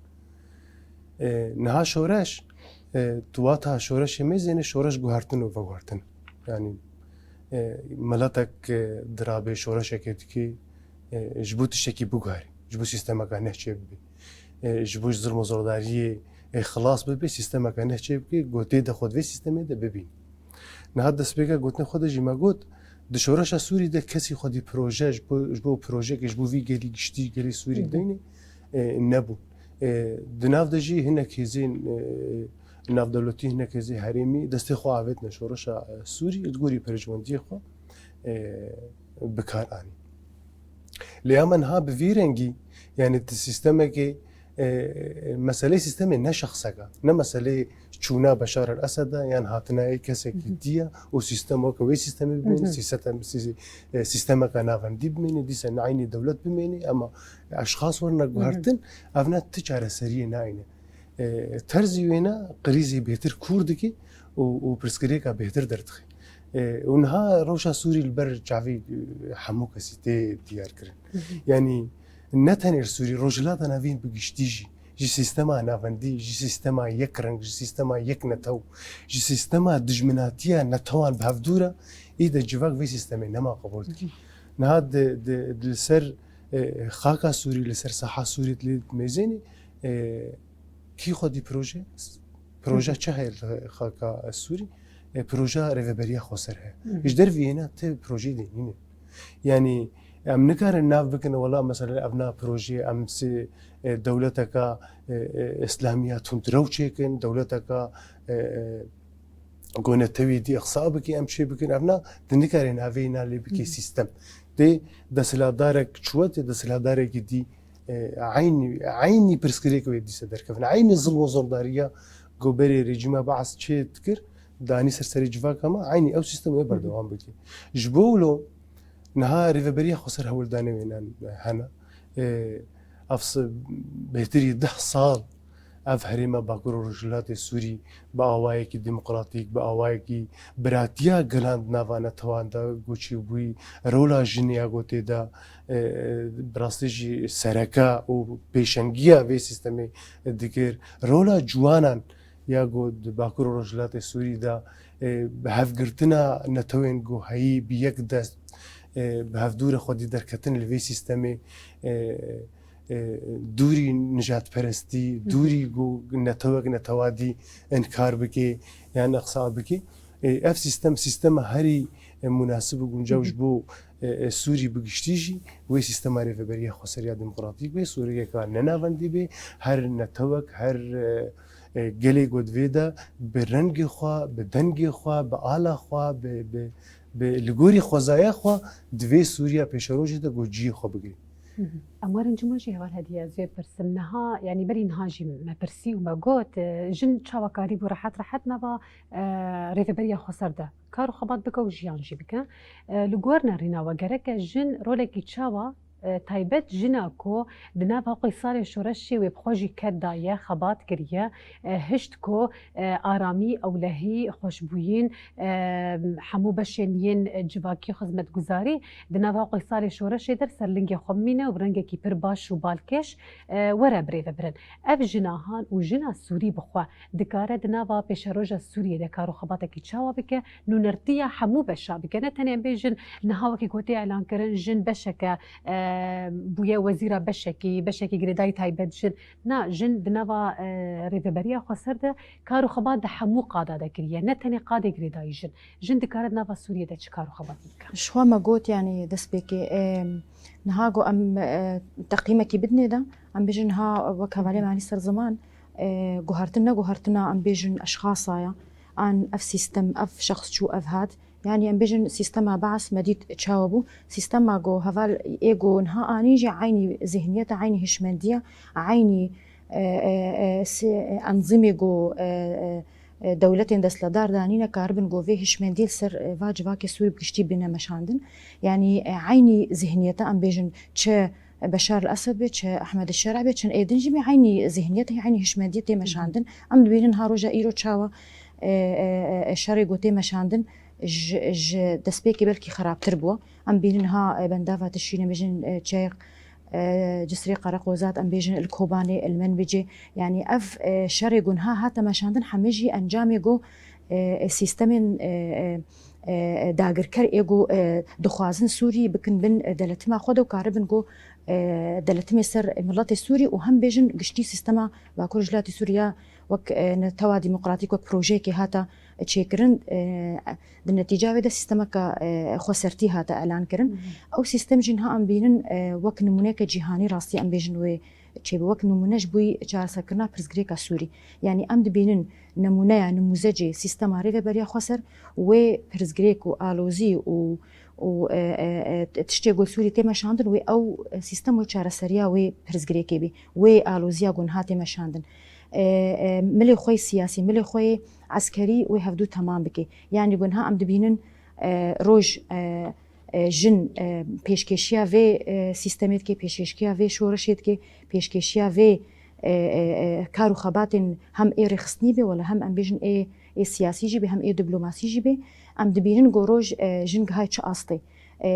E, niha şoreş, e, tu wata şoreşê mêzêne şoreş guhertin û veguhertin. Yani, e, miletek, e, dirabê şoreşekê dikê, e, ji bo tiştekî biguherî, ji bo sîstemeka neh çê bibê. E, ji bo ji zilm û zordariyê, e, xilas bibê, sîstemeka neh çê bikê, ku tê de xwe di vê sîstemê de bibîn. Niha destpêka gotinê xwe de jî me got, di şoreşa Sûrî de kesî xwedî proje ji bo, ji bo projeyekê, ji bo vî gelî giştî, gelê Sûrî Hı hı. deyne, e, nebûn. E, di nav de jî hinek hêzên, e, navdewletî, hinek hêzên herêmî destê xwe avêtine şoreşa, e, Sûrî, li gorî pêşwendiyê xwe, e, bi kar anî. Lê ama niha bi vî rengî, yani di sîstemekê, e, meselê sîstemê ne şexsek e, ne meselê çûna Beşar el Esed e, yan hatina yê kesekî Hı hı. dî ye û sîstem weke wê sîstemê bimêne, Hı hı. sîstem-, sî-, e, sîstemeke navendî bimêne, dîsa ne eynî dewlet bimêne, ema eşxas werine Hı hı. guhertin, ev ne ti çareseriyê nayne. E, terzî wêne krîzê bêhtir kûr dike û, û pirsgirêka bêhtir derdixe. E, û niha rewşa Sûrî li ber çavê, e, hemû kesî tê diyar kirin. Hı hı. Yani ne tenê li Sûrî, Rojhilata Navîn bi giştî jî, ji sîstema navendî, ji sîstema yek reng, ji sîstema yek netew, ji sîstema dijminatiya netewan bi hevdû re, î de civak vê sîstemê nema qebûl dike. Hı hı. Niha di, di, di li ser, e, xaka Sûrî, li ser saha Sûrî lê dimêzênî, e, kî xwedî proje? Proje Hı hı. çi heye li xaka Sûrî? E, proje Rêveberiya Xweser heye. Hı hı. Ji derviyê ne ti projeyê dî nîne. Yani em nikarin nav bikin, wela mesela ev na projeyê em sê, e, dewleteka, e, e, îslamiya tundrew çêkin, dewleteka, e, e, ku netewî dî îqsa bikî, em çê bikin. Ev na, tu nikarî navê na lê bikî Hı hı. sîstem. Tê desthilatdarek çûye, tê desthilatdarekî dî, e, eynî, eynî pirsgirêk wê dîse derkevin. Eynî zilm û zordariya ku berê rejîma Baas çê dikir, danî ser serê civaka me, eynî ew sîstem wê Hı hı. berdewam bike. Ji bo wilo niha Rêveberiya Xweser hewldanê wê nan hene. E, ev si-, bêhtirî deh sal ev herêma Bakur û Rojhilatê Sûrî bi awayekî demokratîk, bi awayekî biratiya gelan di nava netewan de goçî bûyî, rola jinê ya ku tê de, e, bi rastî jî sereke û pêşengiya vê sîstemê dikir, rola ciwanan ya ku di Bakur û Rojhilatê Sûrî de, e, bi hevgirtina netewên ku heyî bi yek dest, e, bi hevdû re xwedî derketin li vê sîstemê, e, e, dûrî nijadperestî, Hı hı. dûrî ku netewek netewa dî inkar bike yan îqsa bike. E, ev sîstem, sîstema herî, e, munasib û guncaw Hı hı. ji bo, e, e, Sûrî bi giştî jî wê sîstema Rêveberiya Xweser ya Demokratîk be, Sûriyeka nenavendî be, her netewek, her, e, e, gelê ku di vê de bi rengê xwe, bi dengê xwe, bi ala xwe, bi, bi, bi li gorî xwezaya xwe di vê Sûriya pêşerojê de ku cihê xwe bigire. Hı hı. Em werin cima jî Heval Hediye, ez vê pirsim. Niha, yanî berî niha jî me pirsî û me got, e, jin çawa karîbû rehet rehet nava, e, Rêveberiya Xweser de kar û xebat bike û jiyan jî bike. E, li gor nerîna we gereke jin rolekî çawa, e, Taybet jina ku di nava qîsarê şoreşê wê bi xwe jî ket daye, xebat kiriye, e, hişt ku, e, aramî, ewlehî, xweşbûyîn, e, hemû beşên yên civakî û xizmetguzarî di nava qîsarê şoreşê de li ser lingê xwe bimîne û bi rengekî pir baş û balkêş, e, were birêvebirin. Ev jina han û jina Sûrî bi xwe dikare di nava pêşeroja Sûriyê de kar û xebatekî çawa bike, nûnertiya hemû beşa bike. Ne tenê em bêjin niha wekî ku tê elan kirin, jin beşeke, e, bûye wezîra beşekî, beşekî girêdayî taybet jin. Na, jin di nava, e, rêveberiya xweser de kar û xebat di hemû qada de kiriye. Ne tenê qadê girêdayî jin. Jin dikare di nava Sûriyê de çi kar û xebatî bike? Ji xwe me got, yanî destpêkê, e, niha got em, e, teqîmekî bidinê de, em bêjin niha wek hevalê me Elî Serziman, e, guhertin ne guhertina em bêjin eşxasa ya. An ev sîstem, ev şexs çû, ev hat. Yanî em bêjin sîstema Beas me dît çawa bû. Sîstema ku heval ê ku niha anîn jî eynî zihniyet e, eynî hişmendiye, eynî, e, e, e, si-, enzîmê ku, e, e, e, dewletên destledar danîne karibin ku vê hişmendiyê li ser, e, va civakê Sûrî bi giştî bîne meşandin. Yanî, e, eynî zihniyete em bêjin çi Beşar el-Esed be, çi Ehmed el-Şer'a be, çi ê din jî be eynî zihniyetê, eynî hişmendiyê tê meşandin. Em dibînin ha roja îro çawa, e, e, e, şerê ku tê meşandin ji, ji destpêkê belkî xerabtir bû. Em bînin ha, e, bendava tişî ne bêjin, e, çeyek, e, Cisrê Qereqozat, em bêjin li Kobanê, li Menbicê. Yanî ev, e, şerê ku niha hate meşandin hemî jî encamê ku, e, e, sîstemên, e, e, e, dagirker ê ku, e, dixwazin Sûrî bikin bin, e, deletima xwe de û karibin ku, e, deletimê ser miletê Sûrî û hem bêjin giştî sîstema Bakur Rojhilatê Sûrî ya wek, e, netewa demokratîk, wek projeyekê hate çêkirin, e, di netîca wê de sîstemeke, e, xwesertî hate elan kirin. Ew sîstem jî niha em bînin, e, wek nimûneyeke cîhanî rastî em bêjin wê çêbe, wek nimûne ji bo çareserkirina pirsgirêka Sûrî. Yanî em dibînin nemûneya nimûzecê sîstema rêveberiya xweser wê pirsgirêk û alozî û, û, e, e, e, tiştê ku li Sûrî tê meşandin wê ew, e, sîstem wê çareseriya wê pirsgirêkê bî, wê aloziya ku niha tê meşandin. E, e, milê xwe yê siyasî, milê xwe yê eskerî wê hevdû temam bike. Yanî ku niha em dibînin, e, roj, e, e, jin, e, pêşkêşiya vê, e, sîstemê dike, pêşkêşiya vê şoreşê dike, pêşkêşiya vê, e, e, e, kar û xebatên hem ê rêxistinî be, wela hem em bêjin ê, ê siyasî jî be, hem ê diplomasî jî be. Em dibînin ku roj, e, jin gihayê çi astê. E,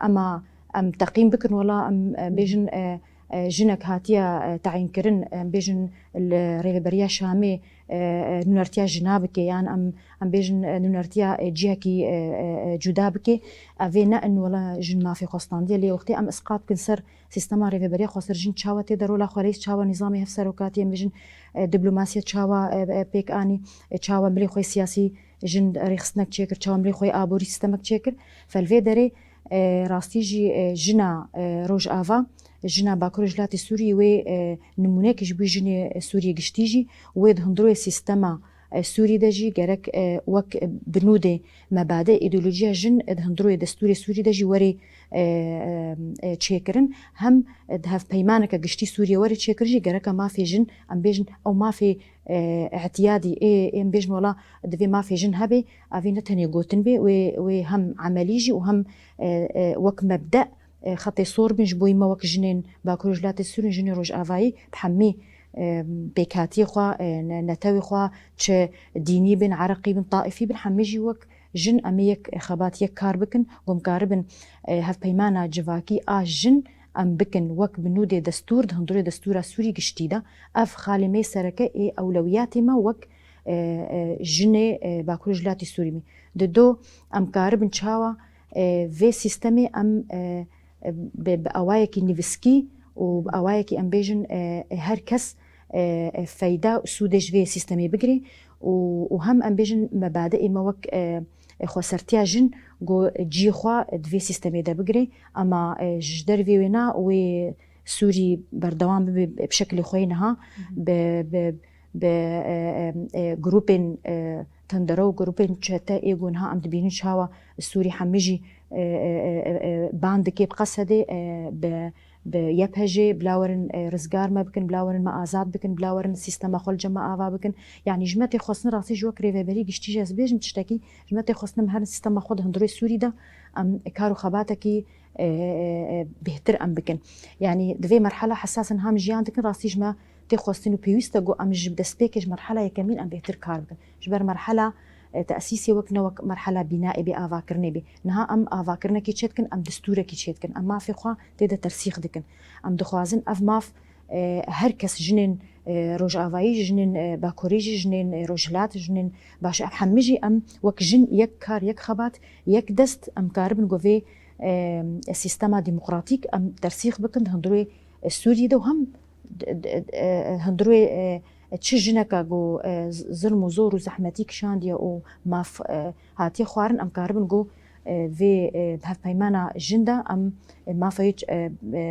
ema em teqîm bikin, wela em, e, bêjin, e, e, jinek hatiye, e, tayînkirin, em bêjin li rêveberiya Şamê, e, e, nûnertiya jina bike, yan em, em bêjin, e, nûnertiya, e, cihekî, e, e, e, cuda bike. Ev ê ne in wela jin mafê xwe standiye, lê wextê em isqat bikin ser sîstema rêveberiya xweser, jin çawa tê de rola xwe leyîst, çawa nîzamê hevserokatiyê, em bêjin, e, diplomasiya çawa, e, e, pêk anî, e, çawa milê xwe siyasî jin rêxistinek çêkir, çawa milê xwe aborî sîstemek çêkir. Fe li vê derê, e, rastî jî, e, jina, e, Rojava, jina Bakur Rojhilatê Sûriyê wê, e, nimûneyekî ji bo jinê Sûriyê giştî jî wê di hundirê sîstema, e, Sûrî de jî gerek, e, wek, e, binûdê mebade îdeolojiya jin, e, di hundirê destûrê Sûrî de jî were, e, e, e, çêkirin. Hem, e, di hevpeymaneke giştî Sûriyê were çêkirin jî gereka mafê jin, em bêjin ew mafê, e, îtiyadî ê, ê em bêjin wela divê mafê jin hebe, ev ê ne tenê gotin be, wê, wê hem emelî jî û hem, e, e, wek mebde, e, xetê sor bin ji bo me wek jinên Bakur Rojhilatê Sûriyê, jinên Rojavayî bi hemî, e, pêkhatiyê xwe, e, ne-, netewê xwe, çi dînî bin, ereqî bin, taîfî bin, hemî jî wek jin em ê yek xebat, yek kar bikin, ku em karibin, e, hevpeymana civakî a jin em bikin wek binûdê destûr di hundirê destûra Sûrî giştî de. Ev xalê me sereke ê ewlewiyatê me wek, e, e, jinê, e, Bakurê Rojhilatê Sûrî me. Di do em karibin çawa, e, vê sîstemê em, e, e, bi, bi awayekî nivîskî û bi awayekî em bêjin, e, e, her kes, e, e, feyda û sûdê ji vê sîstemê bigire û, û hem em bêjin mebadeyê me wek, e, e, xwesertiya jin ku cî xwe di vê sîstemê de bigire. Ema, e, ji dervê wê na wê Sûrî berdewam bibe bi şekilê xwe yê niha, bi, bi, bi, e, e, e, grûpên, e, tundere û grûpên çete ê ku niha em dibînin çawa Sûrî hemî jî, e, e, e, e, e, ban dike bi qesedê, e, bi, bi Y P G, bila werin, e, rizgar me bikin, bila werin me azad bikin, bila werin sîstema xwe li cem me ava bikin. Yanî ji me tê xwestin rastî ji wek rêveberî giştî jî ez bêjim tiştekî, ji me tê xwestin em herin sîstema xwe di hundirê Sûrî de em kar û xebatekî, e, e, e, bêhtir em bikin. Yanî di vê merhela hesas in ham jiyan dikin, rastî ji me tê xwestin û pêwîst e ku em ji destpêkê ji merhela yekemîn em bêhtir kar bikin. Ji ber merhela, e, tesîsê wek ne wek merhela bînaê bê, avakirinê bê. Niha em avakirinekî çêdikin, em distûrekî çêdikin. Em mafê xwe tê de tersîx dikin. Em dixwazin ev maf, e, her kes, jinên, e, rojavayî jî, jinên, e, bakurî jî, jinên, e, rojhilat, jinên baş, em hemî jî em wek jin yek kar, yek xebat, yek dest em karibin ku vê, e, sîstema demokratîk em tersîx bikin di hundirê, e, Sûriyê de û hem d-, d-, e, hundirê, e, çi jineka ku, e, z-, zilm û zor û zehmetî kişandiye û maf, e, hatiye xwarin, em karibin ku, e, vê, e, hevpeymana jin de em, e, mafê wê ç-, e, e,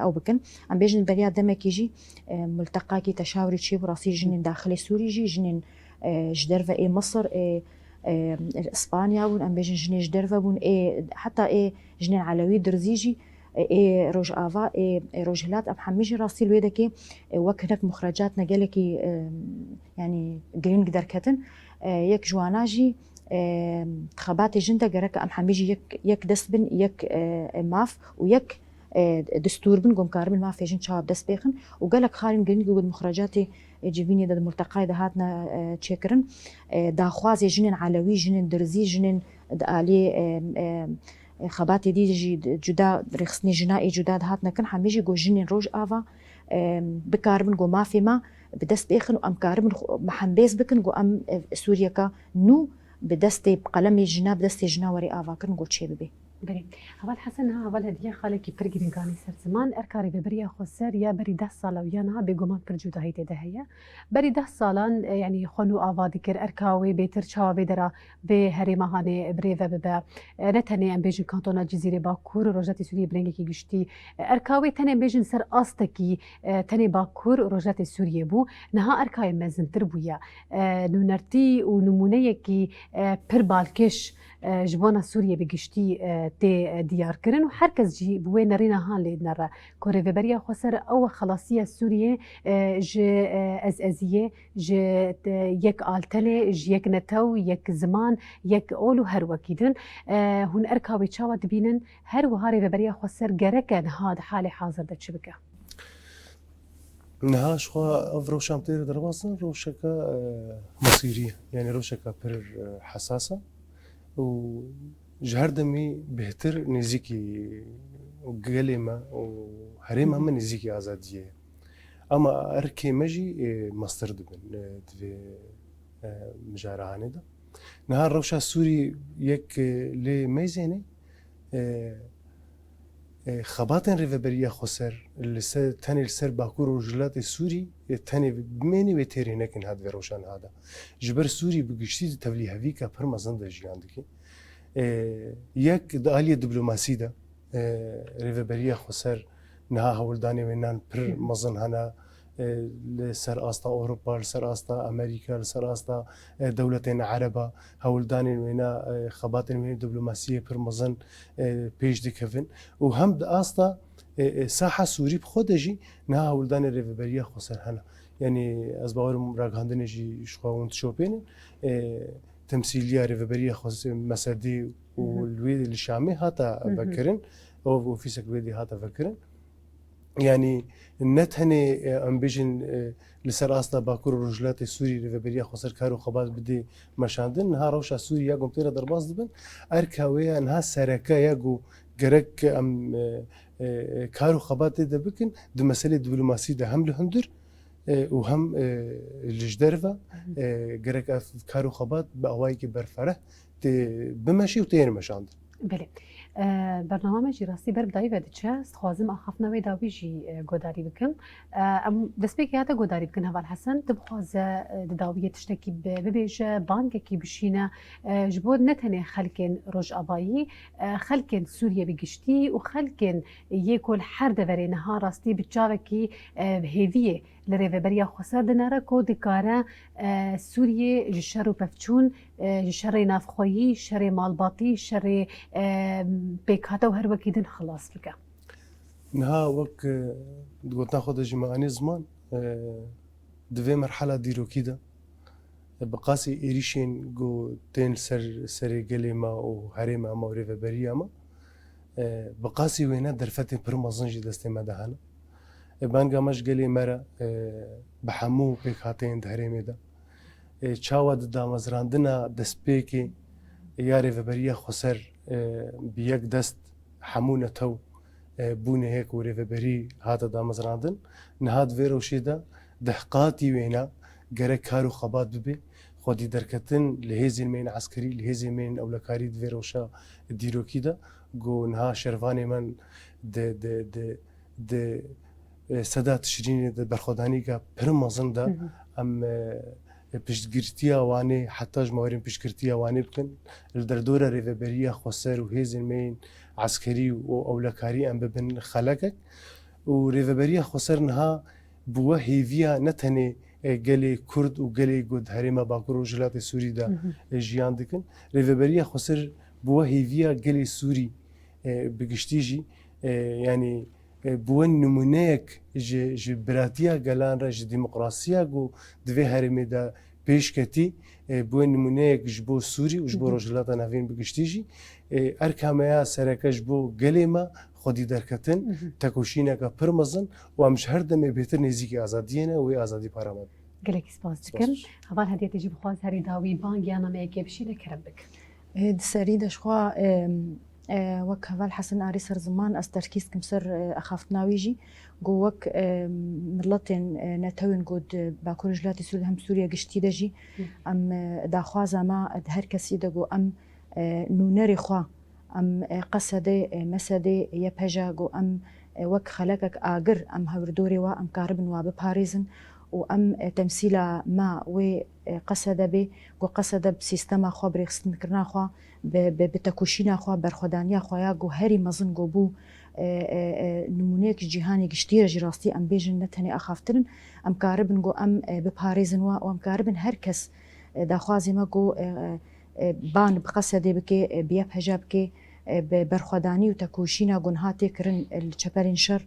ew bikin. Em bêjin beriya demekî jî, e, multeqakî teşawirî çêbû, rastî jinên daxilê Sûrî jî, jinên, e, ji derve ê Misir, ê, e, Îspanya bûn, em bêjin jinê ji derve bûn, ê, heta ê jinên Elewî Dirzî jî, ê Rojava, ê, ê Rojhilat, em hemî jî rastî li wê dekê, e, wek hinek muxrecat ne gelekî, e, yanî girîng derketin. E, yek ji wana jî, e, xebatê jin de gerek em hemî jî yek, yek dest bin, yek, e, e, maf û yek, e, distûr bin, ku em karibin mafê jin çawa bi dest bêxin û gelek xalên girîng ku di muxrecatê, e, civînê de, di multeqayê de hatine, e, çêkirin. E, daxwazê jinên Elewî, jinên Dirzî, jinên di aliyê, e, e, xebatê dî jî cuda, rêxistinê jina ê cuda dihatine kirin, hemî jî got jinên Rojava, e, bikaribin got mafê me bi dest bêxin û em karibin xwe, me hembêz bikin got em, e, Sûriyeka nû bi destê, bi qelemê jina, bi destê jina were avakirin got çêbibe. Belê. Heval Hesen, niha heval Hediye xalekî pir girîng anî ser ziman. Erka Rêveberiya Xweser ya berî deh sala û ya niha bêguman pir cudahî tê de heye. Berî deh salan, e, yanî xwe nû ava dikir, erka wê bêtir çawa vê dera vê herêma hanê bi rêve bibe. E, ne tenê em bêjin kantona Cizîrê Bakur û Rojhilatê Sûriyê bi rengekî giştî, e, erka wê tenê em bêjin ser astekî, e, tenê Bakur û Rojhilatê Sûriyê bû. Niha erka wê mezintir bûye. E, nûnertî û nimûneyekî, e, pir balkêş, e, ji bona Sûriyê bi giştî, e, tê, e, diyar kirin û her kes jî bi wê nerîna han lê dinere ku Rêveberiya Xweser ew e xelasiya Sûriyê, e, ji, e, ezeziyê, ji, e, yek altenê, ji yek netew, yek ziman, yek ol û her wekî din. E, hûn erka wê çawa dibînin? Her wiha Rêveberiya Xweser gerek e niha di halê hazir de çi bike? Niha ji xwe ev rewşa em tê re derbas in, rewşeke, e, mesîrî ye. Yanî rewşeke pir, e, hesas e û ji her demî bêhtir nêzîkî gelê me û herêma me nêzîkî azadiyê ye. Ama erkê me jî, e, mestir dibin, e, di vê, e, mijara hanê de. Niha rewşa Sûrî yek, e, lê meyzêne, e, e, xebatên Rêveberiya Xweser li ser, tenê li ser Bakur û Rojhilatê Sûrî, e, tenê bimêne wê têrê nekin hat vê rewşa niha de. Ji ber Sûrî bi giştî di tevlîhevîka pir mezin de jiyan dike. E, yek di aliyê diplomasî de, e, Rêveberiya Xweser niha hewldanê wênan pir Hı hı. mezin hene, e, li ser asta Ewropa, li ser asta Amerîka, li ser asta, e, dewletên Ereba, hewldanên wêna, e, xebatên wê diplomasiyê pir mezin, e, pêş dikevin. Û hem di asta, e, e, saha Sûrî bi xwe de jî niha hewldanê Rêveberiya Xweser hene. Yanî ez bawerim ragihandinê jî ji xwe hûn dişopênin. E, temsîliya Rêveberiya Xweser, Mesedî û Hı hı. li wê li Şamê hata Hı hı. vekirin. Ew ofîsek wê dî hate vekirin. Yanî ne tenê, e, em bêjin, e, li ser asta Bakur û Rojhilatê Sûrî Rêveberiya Xweser kar û xebat bidê meşandin, niha rewşa Sûrî ya ku em tê re derbas dibin, erka wê ya niha sereke ya ku gerek em, e, e, e, kar û xebat tê de bikin, di meselê diplomasî de hem li hundir, e, û hem, e, li ji derve, Hı hı. e, gerek ev kar û xebat bi awayekî berfereh tê bimeşî û tê meşandin. Belê. E, bernama me jî rastî ber bi dayî ve diçe. Ez dixwazim axaftina wê dawî jî, e, godarî bikim. E, em destpêkê hate godarî bikin, Heval Hesen. Tu bixwaze, e, di dawiyê tiştekî bi-, bibêje, bangekî bişîne, e, ji bo ne tenê xelkên Rojavayî, e, xelkên Sûriyê bi giştî û xelkên yê ku li her deverê niha rastî bi çavekî, e, bi hêviyê li Rêveberiya Xweser dinere ku dikare, e, Sûriyê ji şer û pevçûn, e, ji şerê navxweyî, şerê malbatî, şerê, e, pêkhate û her wekî din xilas bike. Niha wek, e, di gotina xwe de jî me anî ziman, e, di vê merhala dîrokî de, e, bi qasî êrîşên ku tên li ser serê gelê me û herêma me û rêveberiya me, e, bi qasî wêne derfetên pir mezin jî destê me de hene. E, banga me ji gelê me re, e, bi hemû pêkhateyên di herêmê de, e, çawa di damezrandina destpêkê ya Rêveberiya Xweser, e, bi yek dest hemû netew, e, bûne yek û rêveberî hate damezrandin. Niha di vê rewşê de dehqatî wêna gerek kar û xebat bibe. Xwedî derketin li hêzên me yên eskerî, li hêzên me yên ewlekarî di vê rewşa dîrokî de, ku niha şervanê me di, di, di, di, e, seda Tişrînê de berxwedanîka pir mezin de, Hı hı. em, e, piştgirtiya Wanê, heta ji me werin piştgirtiya Wanê bikin, li derdora Rêveberiya Xweser û hêzên me yên eskerî û ewlekarî em bibin xelekek. Û Rêveberiya Xweser niha bûwe hêviya ne tenê, e, gelê Kurd û gelê ku di herêma Bakur û Rojhilatê Sûrî de, Hı hı. e, jiyan dikin. Rêveberiya Xweser bûwe hêviya gelê Sûrî, e, bi giştî jî, e, yanî, e, bûwe nimûneyek ji, ji biratiya gelan re, ji demokrasiya ku di vê herêmê de pêş ketî, e, bûwe nimûneyek ji bo Sûrî û ji bo Hı hı. Rojhilata Navîn bi giştî jî. E, erka me ya sereke ji bo gelê me xwedî derketin, Hı hı. tekoşîneke pir mezin û em ji her demê bêtir nêzîkî azadiyê ne û wê azadî para me be. Gelekî spas dikim. Spas. Heval Hediyetê jî bixwaz herî dawî bang ya nameyekê bişîne, kerem bik. E, di serî de ji xwe, e, e, wek heval Hesen Arî ser ziman, ez terkîz dikim ser, e, axaftina wî jî. Ku wek, e, miletên, e, netewên ku di Bakur Rojhilatê Sûrî de hem Sûriye giştî de jî, Hı. em, e, daxwaza me di her kesî de ku em, e, nûnerê xwe, em, e, Qesedê, e, Mesedê, Y P J ku em, e, wek xelekek agir em hewirdorê we, em karibin wa biparêzin û em, e, temsîla me wê, e, Qesede bê, ku Qesede bi sîstema xwe, bi rêxistinkirina xwe, bi, bi, bi tekoşîna xwe, berxwedaniya xwe ya ku herî mezin ku bû, e, e, e, nimûneyek ji cîhanê giştî re jî rastî em bêjin ne tenê axaftin in, em karibin ku em, e, biparêzin we û em karibin her kes, e, daxwazê me ku, e, e, e, ban bi Qesedê bike, e, bi Y P J bike, e, bi berxwedanî û tekoşîna ku niha tê kirin, e, li çeperên şer,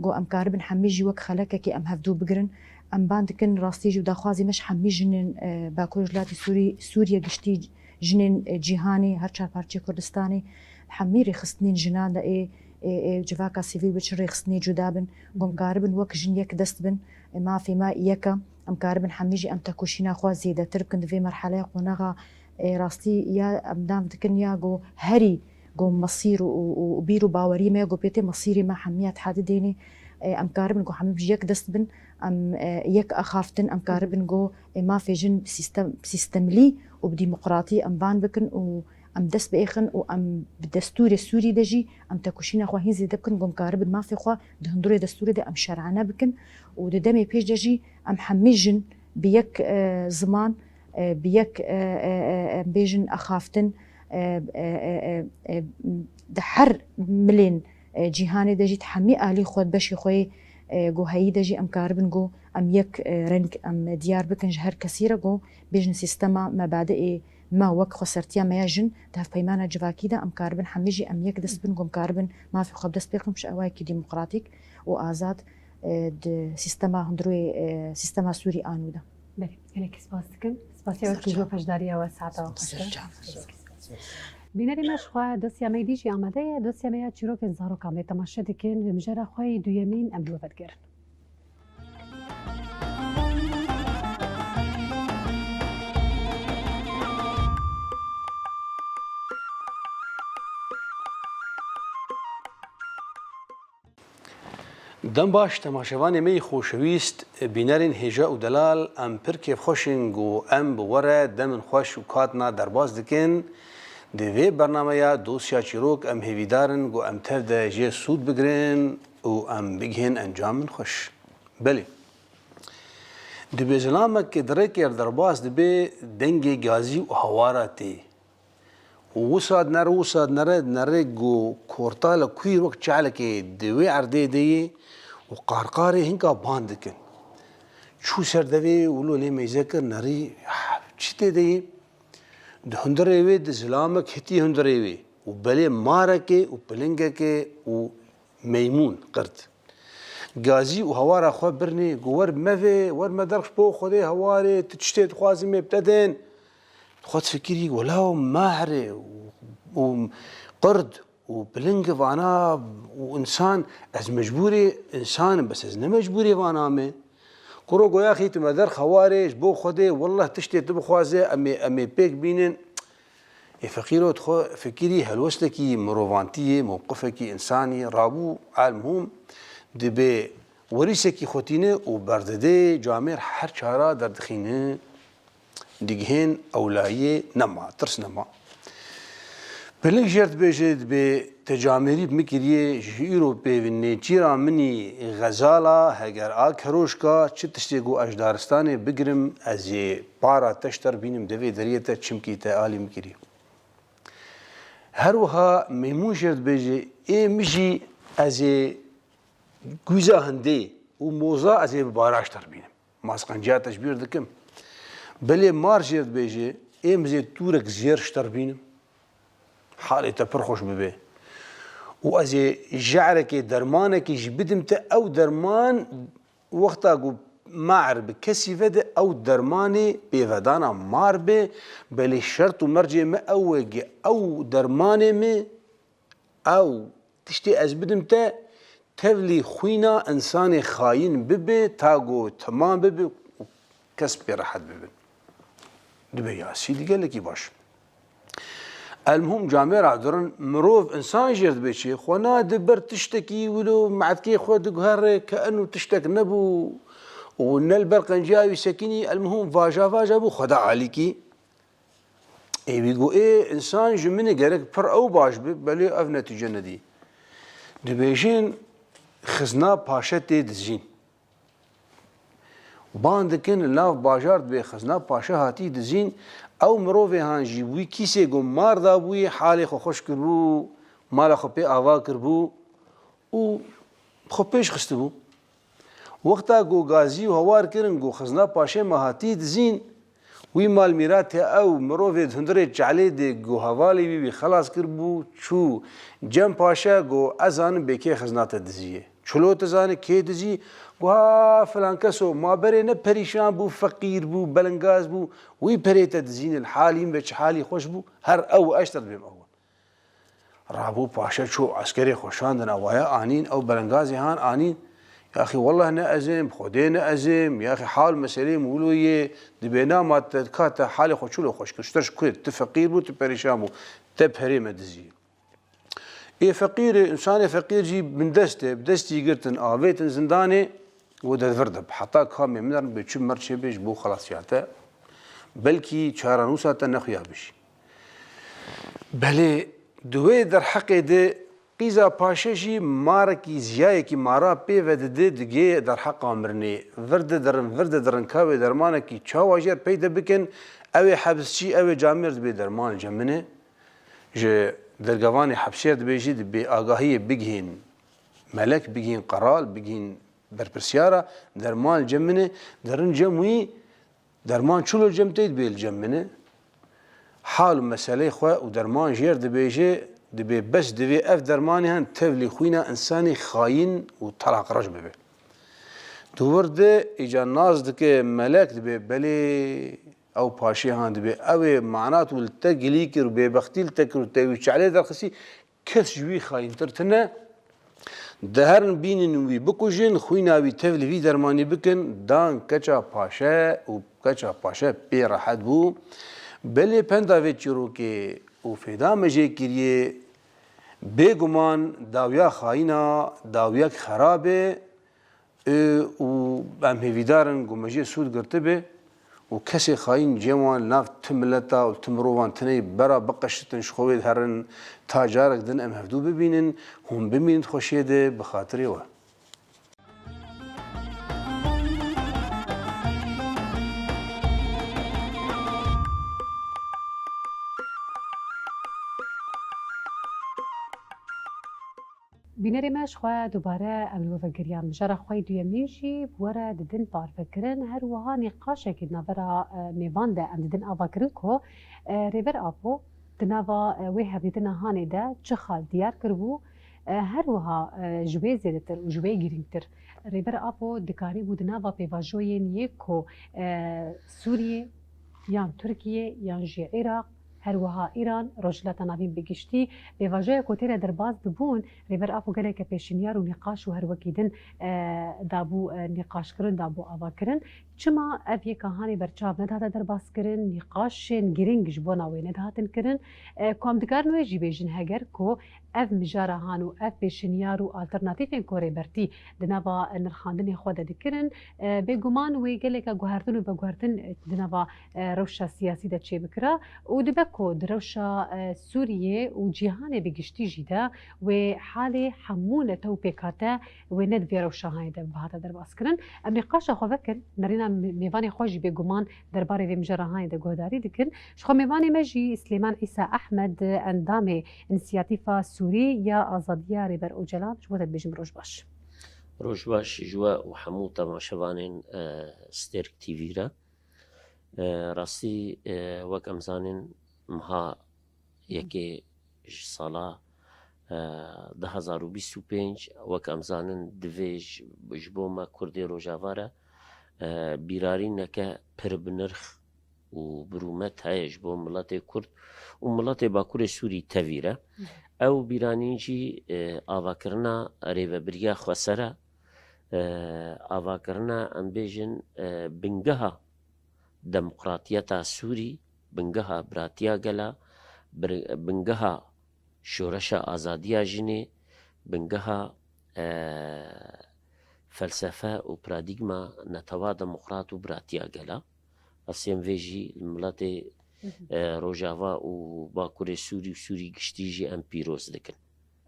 ku em karibin hemî jî wek xelekekê em hevdû bigirin. Em ban dikin rastî jî û daxwazê me ji hemî jinên, e, Bakur Rojhilatê Sûrî, Sûriye giştî, jinên, e, cîhanê, her çar parçeyê Kurdistanê, hemî rêxistinên jinan de ê, ê, ê civaka sivîl bi çi rêxistinê cuda bin, ku em karibin wek jin yek dest bin, e, mafê me yek e, em karibin hemî jî em tekoşîna xwe zêdetir bikin di vê merheleya qonaxa, e, rastî ya em nav dikin ya ku herî ku mesîr û, û, û bîr û bawerî me ya ku pê tê mesîrê me hemiya dihedidênê, e, em karibin ku hemî bi yek dest bin, em, e, yek axaftin, em karibin ku, e, mafê jin bi sîstem-, sîstemlî û bi demokratî em van bikin û em dest biêxin û em bi destûrê Sûrî de jî em tekoşîna xwe hîn zêde bikin, ku em karibin mafê xwe di hundirê destûrê de em şer'ane bikin û di demê pêş de jî em hemî jin bi yek, e, ziman, e, bi yek, e, e, e, em bêjin axaftin, e, e, e, e, e, di her milên, e, cîhanê de jî di hemî alî xwe, beşê xwe yê, e, ku heyî de jî em karibin ku em yek, e, reng em diyar bikin ji her kesî re ku bêjin sîstema mebadiê me wek xwesertiya me ya jin di hevpeymana civakî de em karibin hemî jî em yek dest bin ku em karibin mafê xwe bi dest pê bixin ji awayekî demokratîk û azad, e, di sîstema hundirê, e, sîstema Sûrî a nû de. Belê, gelekî spas dikim. Spasiya we Ser ku ji bo çav. beşdariya we saeta we xweş Ser be. çav. Bînerê me ji xwe dosya me yê dî jî amade ye. Dosya me ya çîrokên zarokan bê temaşe dikin. Bi mijara xwe yê duyemîn em li we vedigerin. Dem baş, temaşevanê me yê xoşewîst, bînerên hêja û delal, em pir kêfxweş in ku em bi we re demên xweş û katina derbas dikin. Di vê bernameya Dosya Çîrok em hêvîdar in ku em tev de jê sûd bigirin û em bigihên encamên xweş. Belê. Dibê zilamek di rêkê re derbas dibe, dengê gazî û hawara tê. Û wisa dinere, wisa dinere, dinere ku kortala kuîr wek çalekê di wê erdê de yê û qarqarê hinka ban dikin. Çû ser devê wilo lê meyze kir, nerî, "Ah, çi tê de yê?" Di hundirê wê di zilamek hitî hundirê wê û belê marekê û pilingekê û Meymûn, qird. Gazî û hawara xwe birnê, got, "Wer mevê, wer me derx ji bo Xwedê hewarê, tu tiştê dixwazî me bi te dên." Xwe difikirî, "Wela mahr e û, û qird û piling vana û însan, ez mecbûrê însan im, bes ez ne mecbûrê vana me." Kuro got, "Yaxî tu me derx hewarê, ji bo Xwedê, wellah tiştê tu bixwaze, em ê, em ê pêk bînin." Ê feqîro dixwe fikirî helwestekî mirovantiyê, mewqifekî însanî rabû, elmhûm dibê werîsekî xwe tîne û berdidê camêr her çara derdixîne. Digihên ewlayiyê nema, tirs nema. Piling jêr dibêje, dibê te camêrî bi min kiriye, ji îro pê nêçîra min î xezala, heger a keroşka, çi tiştê ku ez ji daristanê bigirim, ez ê para te ji te re bînim, devê deriyê te, çimkî te alî min kiriye. Her wiha Meymûn jêr dibêje, ê min jî ez ê gûza hindê û moza ez ê bi bara ji te re bînim. Ma ez qenciya te ji bîr dikim. Belê mar jêr dibêje, ê min zê tûrek zêr ji te re bînim. Halê te pir xweş bibe. Û ez ê je'rekê dermanekê jî bidim te, ew derman wexta ku mar bi kesî vede, ew dermanê pêvedana mar be, belê şert û mercê me ew e, ge ew dermanê me, ew tiştê ez bidim te, tevlî xwîna însanê xayîn bibe, ta ku temam bibe û kes pê rehet bibin. Dibe yasî di gelekî baş. Elmhûm camêra durin mirov însan jêr dibe çi? Xwe nade ber tiştekî wilo me'tkê xwe diguhere ke eno tiştek nebû û ne li ber qenciya wî sekinî, elmhûm vaja vaja bû xwe da alîkî. Ê wî got, ê însan ji min e, gerek pir ew baş be, belê ev netîce nedî. Dibêjin xizna paşe tê dizîn. Ban dikin li nav bajar dibê xizna paşe hatî dizîn, ew mirovê han jî wî kîsê ku mar dabûyê halê xwe xweş kiribû, mala xwe pê ava kiribû û xwe pêş xistibû. Wexta ku gazî û hawar kirin ku xizna paşê me hatî dizîn, wî mal mîratê ew mirovê di hundirê çelê de ku hevalê wî wî xelas kiribû, çû cem paşe ku ez zanim bê kê xizna te dizî ye. Çilo tu zanî kê dizî? Got, ha filan keso, ma berê ne perîşan bû, feqîr bû, belingaz bû, wî perê te dizîne, li halî min be çi halî xweş bû, her ew eştir dibêm ew. Rabû paşe çû eskerê xwe şandin, ewaya anîn, ew belengazê han anîn. Yaxî wellah ne ez êm, Xwedê ne ez êm, yaxî hal meselê min wilo yê, dibê na ma te ka te halê xwe çilo xweş kir, ji te ji ku ye, tu feqîr bû, tu perîşan bû, te perê me dizî. Ê feqîrê, însanê feqîr jî bindest e, bi destî girtin, avêtin zindanê, û de vir de bi heta kamê min re bê çi merçê bê ji bo xelasiya te, belkî çarenûsa te nexuya bişî. Belê di wê derheqê de qîza paşe jî marekî ziyayekî mara pê ve dide, digê derheqa mirinê. Vir didirin, vir didirin ka wê dermanekî çawa jê re peyde bikin, ew ê hebsçî, ew ê camêr dibê derman cem min e. Ji dergevanê hepsê re dibê jî dibê agahiyê bigihên melek, bigihên qeral, bigihên berpirsyara, derman cem min e, derin cem wî, derman çilo cem te dibê li cem min e. Hal û meselê xwe û derman jê re dibêje, dibê bes divê ev dermanê hen tevlî xwîna însanê xayîn û telaqreş bibe. Di wir de îca nas dike, melek dibê belê ew paşê han dibê ew ê manat û li te gilî kir û bêbextî li te kir û te wî çelê derxistî, kes ji wî xayîntir tune. Diherin bînin wî bikujin, xwîna wî tevlî vî dermanî bikin, dan keça paşe û keça paşe pê rehet bû. Belê penda vê çîrokê û fêda me jê kiriye, bêguman dawiya xayîna, dawiyek xerab e. Û em hêvîdar in ku me jê sûd girtibe û kesê xayîn cem wan li nav ti mileta û ti mirovan tineyî bera biqeşitin, ji xwe wê diherin. Ta carek din em hevdû bibînin, hûn bimînin di xweşiyê de, bi xatirê we. Bînerê me, ji xwe dubare em li we vegeriyan. Mijara xwe yê duyemîn jî bi we re didin parvekirin. Her wiha nîqaşekî di navbera, e, mêvan de em didin avakirin ku, e, Rêber Apo di nava, e, wê hevdîtina hanê de çi xal diyar kiribû, E, her wiha, e, ji wê zêdetir û ji wê girîngtir, Rêber Apo dikarîbû di nava pêvajoyên yê ku, e, Sûriyê yan Tirkiyê yan jî Iraq, her wiha Îran, Rojhilata Navîn bi giştî, pêvajoya ku tê re derbas dibûn, Rêber Apo geleke pêşinyar û nîqaş û her wekî din, e, dabû, e, nîqaşkirin, dabû avakirin. Çima ev yeka hanê berçav nedihate derbaskirin, nîqaşên girîng ji bona wê nedihatin kirin? E, ku em dikarin wê jî bêjin, heger ku ev mijara han û ev pêşinyar û alternatîfên ku Rêbertî di nava nirxandinê xwe de dikirin, e, bêguman wê geleke guhertin û veguhertin, e, di nava, e, rewşa siyasî de çêbikira û dibe ku di rewşa, e, Sûriyê û cîhanê bi giştî jî de wê halê hemû netew pêkhate wê ne di vê rewşa hanê de bihate derbaskirin. Em nîqaşa xwe vekin, nerîna mêvanê xwe jî bêguman derbarê vê mijara hanê de guhdarî dikin. Ji xwe mêvanê me jî Silêman Îsa Ehmed, endamê Înisiyatîfa Sûrî ya Azadiya Rêber Ocalan, ji bo te dibêjim roj baş. Roj baş ji we û hemû temaşevanên, e, Stêrk T V re. E, rastî, e, wek em zanin, meha yekê ji sala, e, du hazar û bîst û pênc, wek em zanin, divê ji, ji bo me Kurdê Rojava re, e, bîrarîneke pir bi nirx û bi rûmet heye ji bo miletê Kurd û miletê Bakurê Sûrî tevî re. Ew bîranîn jî, e, avakirina rêvebiriya xweser e, e, avakirina, em bêjin, e, bingeha demokratiyeta Sûrî, bingeha biratiya gela, bir-, bingeha şoreşa azadiya jinê, bingeha, e, felsefe û paradîgma netewa demokrat û biratiya gela. Ez êm vê jî li miletê, e, Rojava û Bakurê Sûrî û Sûrî giştî jî em pîroz dikin.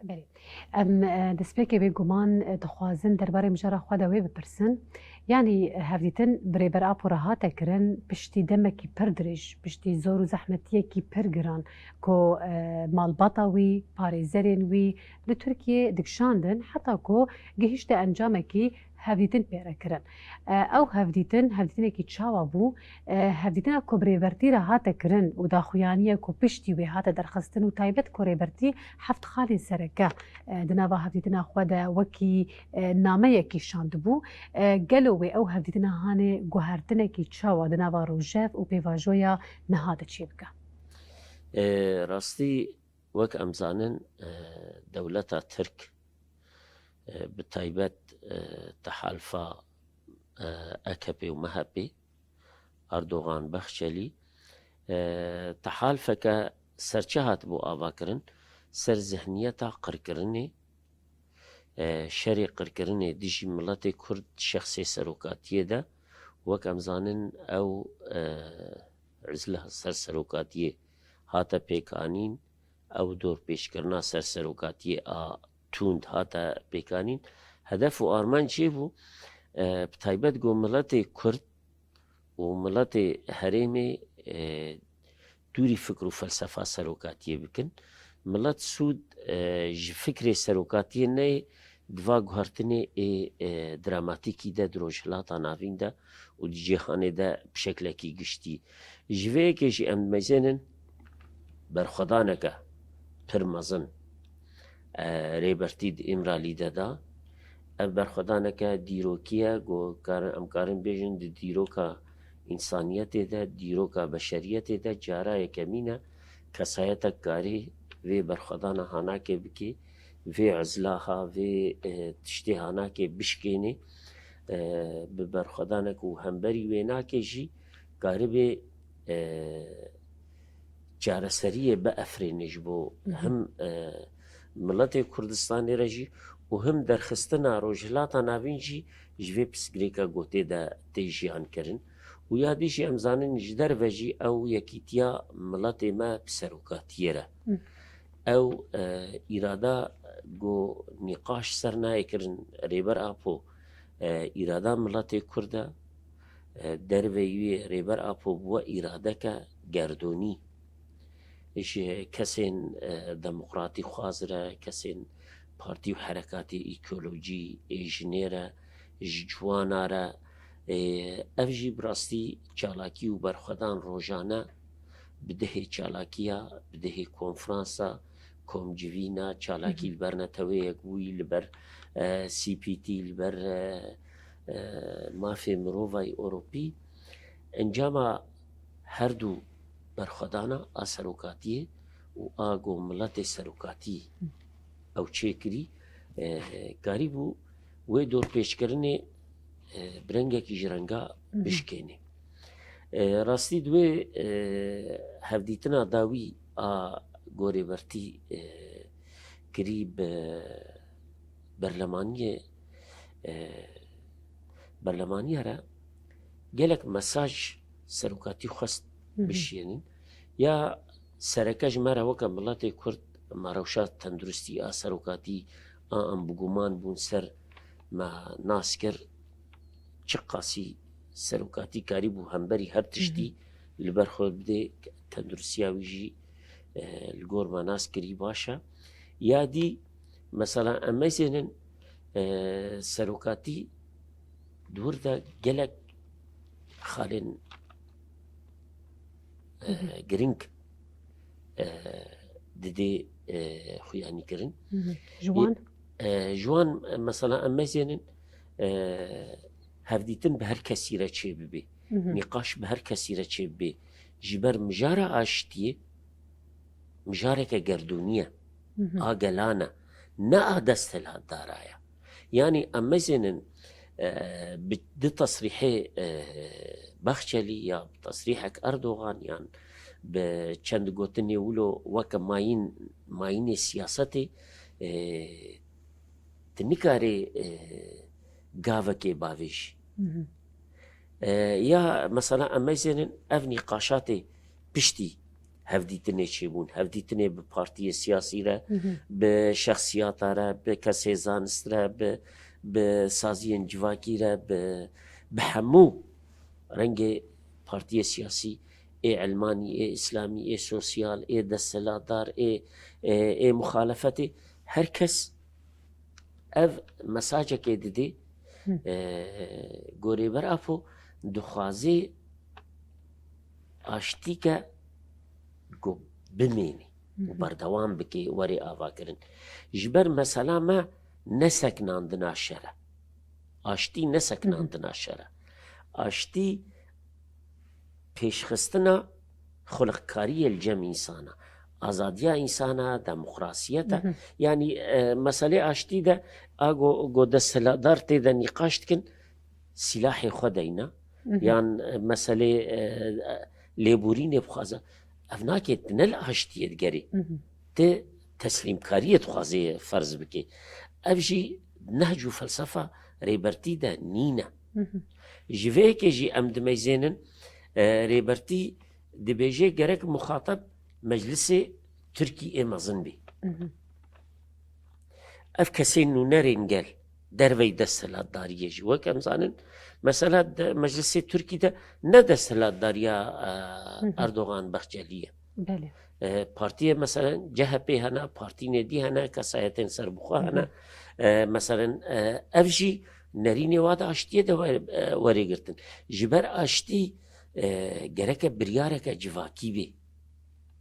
Belê. Em, e, destpêkê bêguman, e, dixwazin derbarê mijara xwe de wê bipirsin. Yanî, e, hevdîtin bi Rêber Apo re hate kirin, piştî demekî pir dirêj, piştî zor û zehmetiyekî pir giran ku, e, malbata wî, parêzerên wî li Tirkiyê dikişandin, heta ku gihîşte encamekî hevdîtin pê re kirin. E, ew hevdîtin, hevdîtinekî çawa bû? E, hevdîtina ku bi Rêbertî re hate kirin û daxuyaniye ku piştî wê hate derxistin û taybet ku Rêbertî heft xalên sereke, e, di nava hevdîtina xwe de wekî, e, nameyekî şandibû. E, gelo wê ew hevdîtina hanê guhertinekî çawa di nava rojev û pêvajoya niha de çêbike? E, rastî, wek em zanin, e, dewleta Tirk, e, bi taybet, e, tehalifa, e, A K P û M H P, Erdogan, Bexçelî, e, tehalifeke serçe hatibû avakirin ser zihniyeta qirkirinê, e, şerê qirkirinê dijî miletê Kurd şexsê serokatiyê de, wek em zanin ew, e, izla ser serokatiyê hate pêkanîn, ew dorpêçkirina ser serokatiyê a tund hate pêkanîn. Hedef û armanc çê bû, e, bi taybet ku miletê Kurd û miletê herêmê, e, dûrî fikr û felsefa serokatiyê bikin. Milet sûd, e, ji fikrê serokatiyê neyê, di va guhertinê ê, e, dramatîkî de di Rojhilata Navîn de û di cîhanê de bi şeklekî giştî. Ji vê yekê jî em dimeyzênin berxwedaneke pir mezin, e, Rêbertî di Îmralî de da. Ev berxwedaneke dîrokî ye, ku kar-, em karin bêjin di dîroka însaniyetê de, dîroka beşeriyetê de cara yekemîn e kesayetek karî vê berxwedana hanakê bikê, vê izlaha, vê, e, tiştê hanakê bişkênê, e, bi berxwedanek û hemberî wê nake jî karibê, e, çareseriyê biefirêne ji bo Hı hı. him, e, miletê Kurdistanê re jî û him derxistina Rojhilata Navîn jî ji vê pirsgirêka gotê de tê jiyankirin. Û ya dî jî em zanin ji derve jî ew yekîtiya miletê me bi serokatiyê re. Hı. Ew, e, îrada ku nîqaş ser nayê kirin Rêber Apo, e, îrada miletê Kurd e, e, derveyî wê Rêber Apo bûye îradeke gerdonî. Ji kesên, e, demokratî xwaz re, kesên partî û herekatê ekolojî ê jinê re, ji ciwana re, e, ev jî bi rastî çalakî û berxwedan rojane bi dehê çalakiya, bi dehê konferansa, komcivîna, çalakî li ber Netewê Yekbûyî, li ber, e, C P T, li ber, e, e, mafê mirovayî Ewropî. Encama her du berxwedana a serokatiyê û a ku miletê serokatî ew çêkirî, e, karîbû wê dorpêçkirinê, e, bi rengekî ji renga bişkênê. E, rastî di wê, e, hevdîtina dawî a gorêbertî, e, kirî bi berlemaniyê, e, berlemaniya re gelek mesaj serokatî xwest bişiyênin. Ya sereke ji me re weke miletê Kurd, me rewşa tenduristî a serokatî a em bi guman bûn ser me nas kir, çiqasî serokatî karîbû hemberî her tiştî li ber xwe bidê, tenduristiya wî jî, e, li gor me nas kirî baş e. Ya dî, mesela, em meyzênin, e, serokatî di wir de gelek xalên, e, giring, e, didê, e, xuyanî kirin. Ji wan? E, ji wan, e, mesela, em meyzênin, e, hevdîtin bi her kesî re çê bibe. Nîqaş bi her kesî re çê bibe. Ji ber mijara aştiyê, mijareke gerdûnî ye, a gelan e, ne a desthilatdara ye. Yanî em mezênin, e, bi, di tesrîhê, e, Bahçelî ya bi tesrîhek Erdogan yan bi çend gotinê wilo weke mayîn, mayînê siyasetê, e, tu nikarê, e, gavekê bavêjî. E, ya mesela em meyzênin ev nîqaşatê piştî hevdîtinê çêbûn. Hevdîtinê bi partiyê siyasî re, bi şexsiyata re, bi kesê zanist re, bi, bi saziyên civakî re, bi, bi hemû rengê partiyê siyasî, ê elmanî, ê îslamî, ê sosyal, ê desthilatdar, ê, ê, ê muxalefetê, her kes ev mesajekê didê, e, gorêber Apo dixwazê aştîke ku bimênî û berdewam bike, werê avakirin. Ji ber mesela me ne seknandina şer e. Aştî ne seknandina şer e. Aştî pêşxistina xuliqkariyê li cem însana, azadiya însana, demokrasiyet e. Yanî, e, meselê aştî de a go, go desthilatdar tê de nîqaş dikin, sîlahê xwe deyne, yan, e, meselê, e, lêborînê bixwaze. Ev nake, tu ne li aştiyê digerî. Tu teslîmkariyê dixwazê ferz bikê. Ev jî nehc û felsefa rêbertî de nîne. Ji vê yekê jî em dimeyzênin, e, rêbertî dibêje gerek muxatab meclisê Tirkî ê mezin bî. Ev kesên nûnerên gel dervey desthilatdariyê jî, wek em zanin, mesela de meclisê Tirkî de ne desthilatdariya, e, Erdogan Bahçelî ye. Belê. E, partiyê, mesela, C H P hene, partînê dî hene, kesayetên serbixwe hene. E, mesela, e, ev jî nerînê wa de aştiyê de wer-, e, werê girtin. Ji ber aştî, e, gereke biryareke civakî bê.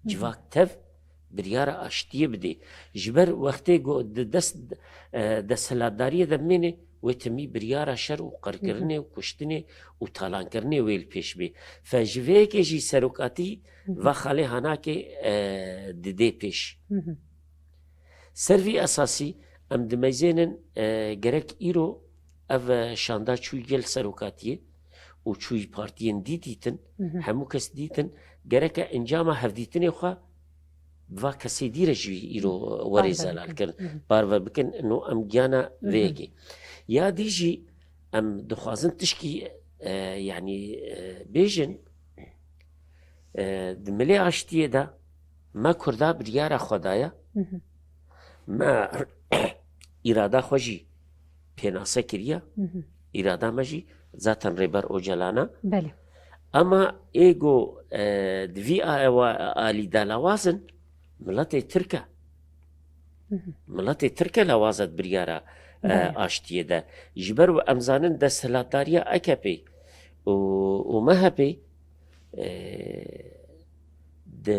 Civak tev biryara aştiyê bidê. Ji ber wextê ku di dest, e, desthilatdariyê de bimêne, wê timî biryara şer û qirkirinê û kuştinê û talankirinê wê li pêş bê. Fe ji vê yekê jî serokatî va xalê hanakê, e, didê pêş. Ser vî esasî em dimeyzênin, e, gerek îro ev, e, şanda çûyî gel serokatiyê û çûyî partiyên dî dîtin, hemû kes dîtin, gereke encama hevdîtinê xwe va kesê dî re jî îro werê zelal kirin, parve bikin, no em giyana vê yekê. Ya dî jî em dixwazin tişkî, e, yanî, e, bêjin, e, di milê aştiyê de me Kurda biryara xwe daye. Me îrada xwe jî pênase kiriye. Îrada me jî zaten Rêber Ocalan e. Belê. Ema ê ku, e, di vî a-, ewa-, alî de lawaz in, miletê Tirk e. Miletê Tirk e lawaz e di biryara, e, aştiyê de. Ji ber em zanin desthilatdariya A K P û, û M H P, e, Di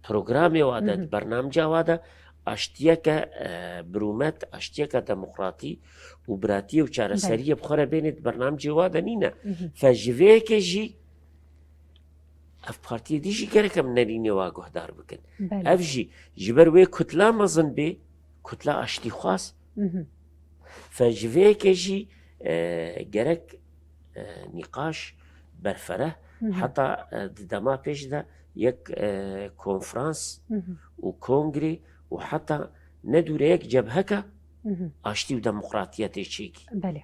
programê wa de, di bernamca wa de aştiyeke, e, birûmet, aştiyeke demokratî û biratiyê û çareseriyê bi xwe re bênê di bernamcê wa de nîne. Fe ji vê yekê jî ev partiyê dî jî gerek em nerînê wa guhdar bikin. Ev jî ji ber wê kutla mezin bê, kutla aştîxwaz. Fe ji vê yekê jî, e, gerek, e, nîqaş berfereh, heta, e, di dema pêş de yek, e, konferans û kongrê û heta ne dûre yek cebheke aştî û demokratiyetê çêkî. Belê.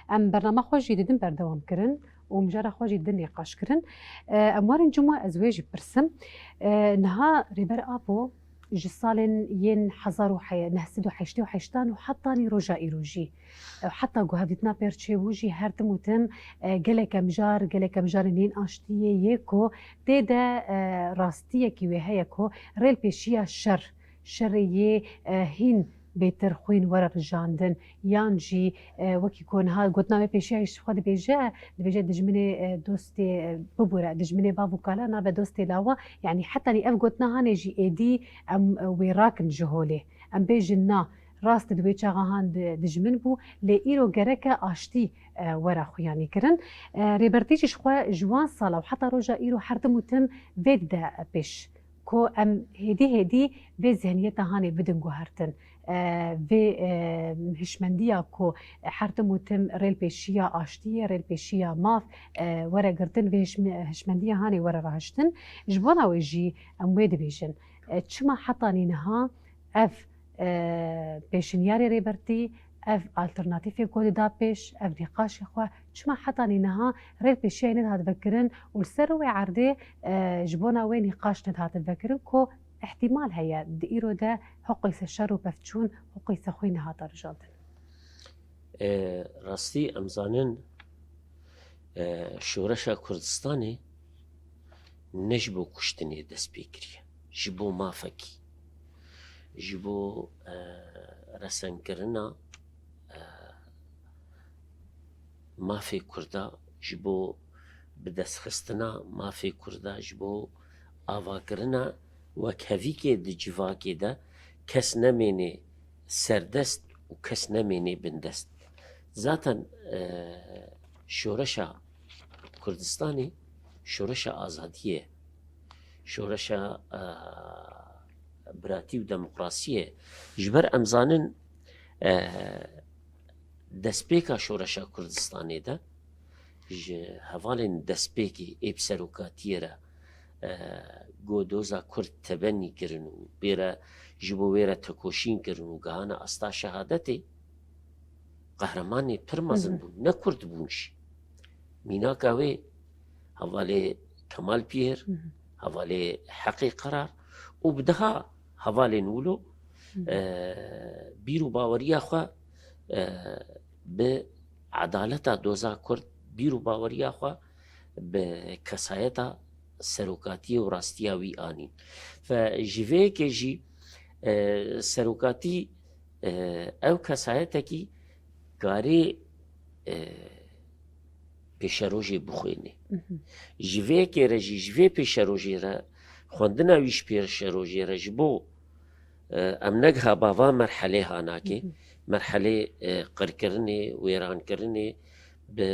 Em bernama xwe jî didin berdewam kirin û mijara xwe jî didin nîqaş kirin. E, em werin cuma ez wê jî pirsim. E, niha Rêber Apo ji salên yên hezar û neh sed û heştê û heştan û hetanî roja îro jî, e, heta ku hevdîtina pêr çêbû jî her tim û tim, e, gelek mijar, gelek mijarên yên aştiyê yê ku tê de, e, rastiyekî wê heye ku rêlpêşiya şer, şerê yê, e, hîn bêtir xwîn were rijandin, yan jî, e, wekî ku niha gotina wê pêşiya ji xwe dibêje, dibêje dijminê, e, dostê, e, bibûre, dijminê bav û kala nabe dostê lawa. Yanî hetanî ev gotina hanê jî êdî em, e, wê rakin ji holê. Em bêjin na, rast di wê çaxa han di, dijmin bû, lê îro gereke aştî, e, were xuyanî kirin. E, Rêbertî jî ji xwe ji wan sala û heta roja îro her tim û tim vê dide pêş. Ku em hêdî hêdî vê zihniyeta hanê bidin guhertin. E, vê, e, hişmendiya ku her tim û tim rêlpêşiya aştiyê, rêlpêşiya maf, e, were girtin, vê hişme-, hişmendiya hanê were rahiştin. Ji bona wê jî em wê dibêjin. E, çima hetanî niha ev, e, pêşinyarê Rêbertî, ev alternatîfê ku dida pêş, ev nîqaşê xwe, çima hetanî niha rêlpêşiyayê nedihat vekirin û li ser wê erdê, e, ji bona wê nîqaş nedihatin vekirin ku îhtîmal heye di îro de hiqîse şer û pevçûn, hiqîse xwîn nehata rijandin? E, rastî em zanin, e, şoreşa Kurdistanê ne ji bo kuştinê dest pê kiriye, ji bo mafekî, ji bo, e, resenkirina, e, mafê Kurda, ji bo bidestxistina mafê Kurda, ji bo avakirina wekhevîkê di civakê de kes nemênê serdest û kes nemênê bindest. Zaten, e, şoreşa Kurdistanê şoreşa azadiyê, şoreşa, e, biratî û demokrasiyê. Ji ber em zanin, e, destpêka şoreşa Kurdistanê de ji hevalên destpêkê ê bi serokatiyê re, e, ku doza Kurd tebenî kirin û bêre ji bo wê re tekoşîn kirin û gihane asta şehadetê, qehremanê pir mezin bûn. Ne Kurd bûn jî. Mînaka wê hevalê Kemal Piyêr, hevalê Heqê Qerar û bi deha hevalên wilo, e, bîr û baweriya xwe, e, bi edaleta doza Kurd, bîr û baweriya xwe bi kesayeta serokatiyê û rastiya wî anîn. Fe ji vê yekê jî, e, serokatî, e, ew kesayetekî karê, e, pêşerojê bixwênê. Ji vê yekê re jî, ji vê pêşerojê re, xwendina wî ji pêşerojê re ji bo, e, em negiha ba va merhelê hanakê, merhelê, e, qirkirinê, wêrankirinê, bi,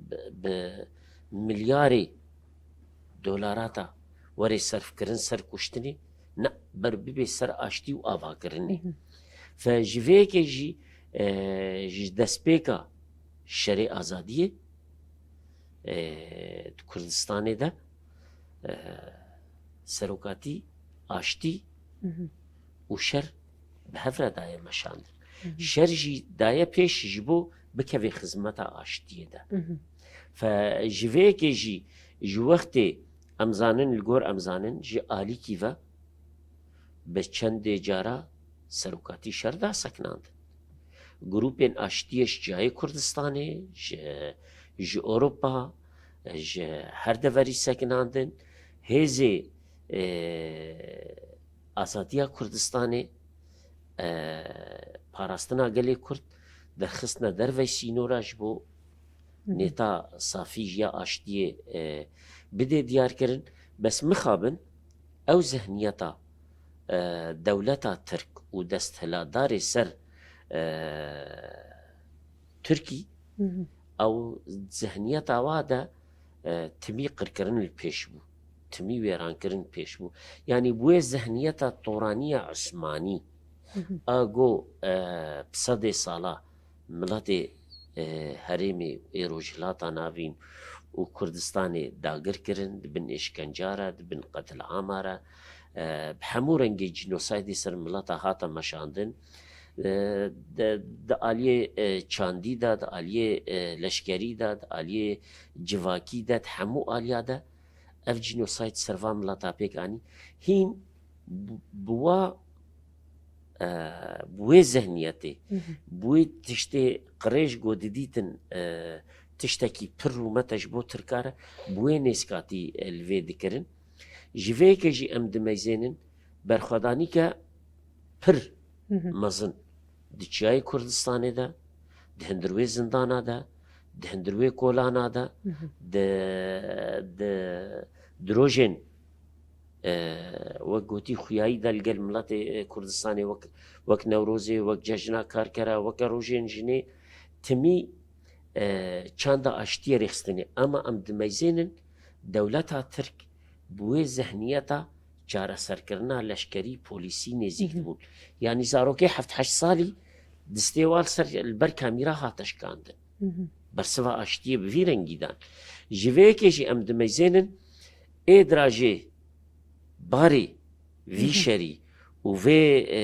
bi, bi milyarê dolarata were serfkirin ser kuştinê, ne, ber bibe ser aştî û avakirinê. Fe ji vê yekê jî, e, ji destpêka şerê azadiyê, e, di Kurdistanê de, e, serokatî, aştî û şer bi hev re daye meşandin. Şer jî daye pêş ji bo bikeve xizmeta aştiyê de. Fe ji vê yekê jî ji wextê em zanin, li gor em zanin, ji alîkî ve bi çendê cara serokatî şer da sekinandin. Grûpên aştiyê ji cihayê Kurdistanê, ji, ji Ewropa, ji her deverî sekinandin. Hêzê, e, Azadiya Kurdistanê, e, parastina gelê Kurd derxistine dervey sînora ji bo nêta safî ya aştiyê, e, bidê diyarkirin. Bes mixabin ew zihniyeta, e, dewleta Tirk û desthilatdarê ser, e, Tirkî, ew zihniyeta wa de, e, timî qirkirin li pêş bû, timî wêrankirin pêş bû. Yanî bi wê zihniyeta toraniya Osmanî, a go, e, bi sedê sala miletê, e, herêmê ê Rojhilata Navîn û Kurdistanê dagir kirin, di bin êşkenca re, di bin qetilama re, e, bi hemû rengê cînosaydê ser mileta hate meşandin. E, di, di aliyê, e, çandî de, di aliyê, e, leşkerî de, di aliyê civakî de, di hemû aliya de ev cînosayd ser van mileta pêk anî. Hîn bi, bi wa, e, bi wê zihniyetê, bi wê tiştê qirêj ku didîtin, e, tiştekî pir rûmet e ji bo Tirka re, bi wê nêzkatî, e, li vê dikirin. Ji vê yekê jî em dimeyzênin berxwedanîke pir mezin di çiyayê Kurdistanê de, di hundir wê zindana de, di hundir wê kolana de, di, di, di rojên, e, wek gotî xuyayî de li gel miletê, e, Kurdistanê wek, wek Newrozê, wek Cejna Karkera, weke rojên jinê timî, e, çanda aştiyê rêxistinê. Ama em dimeyzênin dewleta Tirk bi wê zihniyeta çareserkirina leşkerî, polîsî nêzîk dibûn. Yanî zarokê heft heşt salî distê wan li ser, li ber kamîra hate şikandin. Bersiva aştiyê bi vî rengî dan. Ji vê yekê jî em dimeyzênin ê dirajê barê vî şerî û vê, e,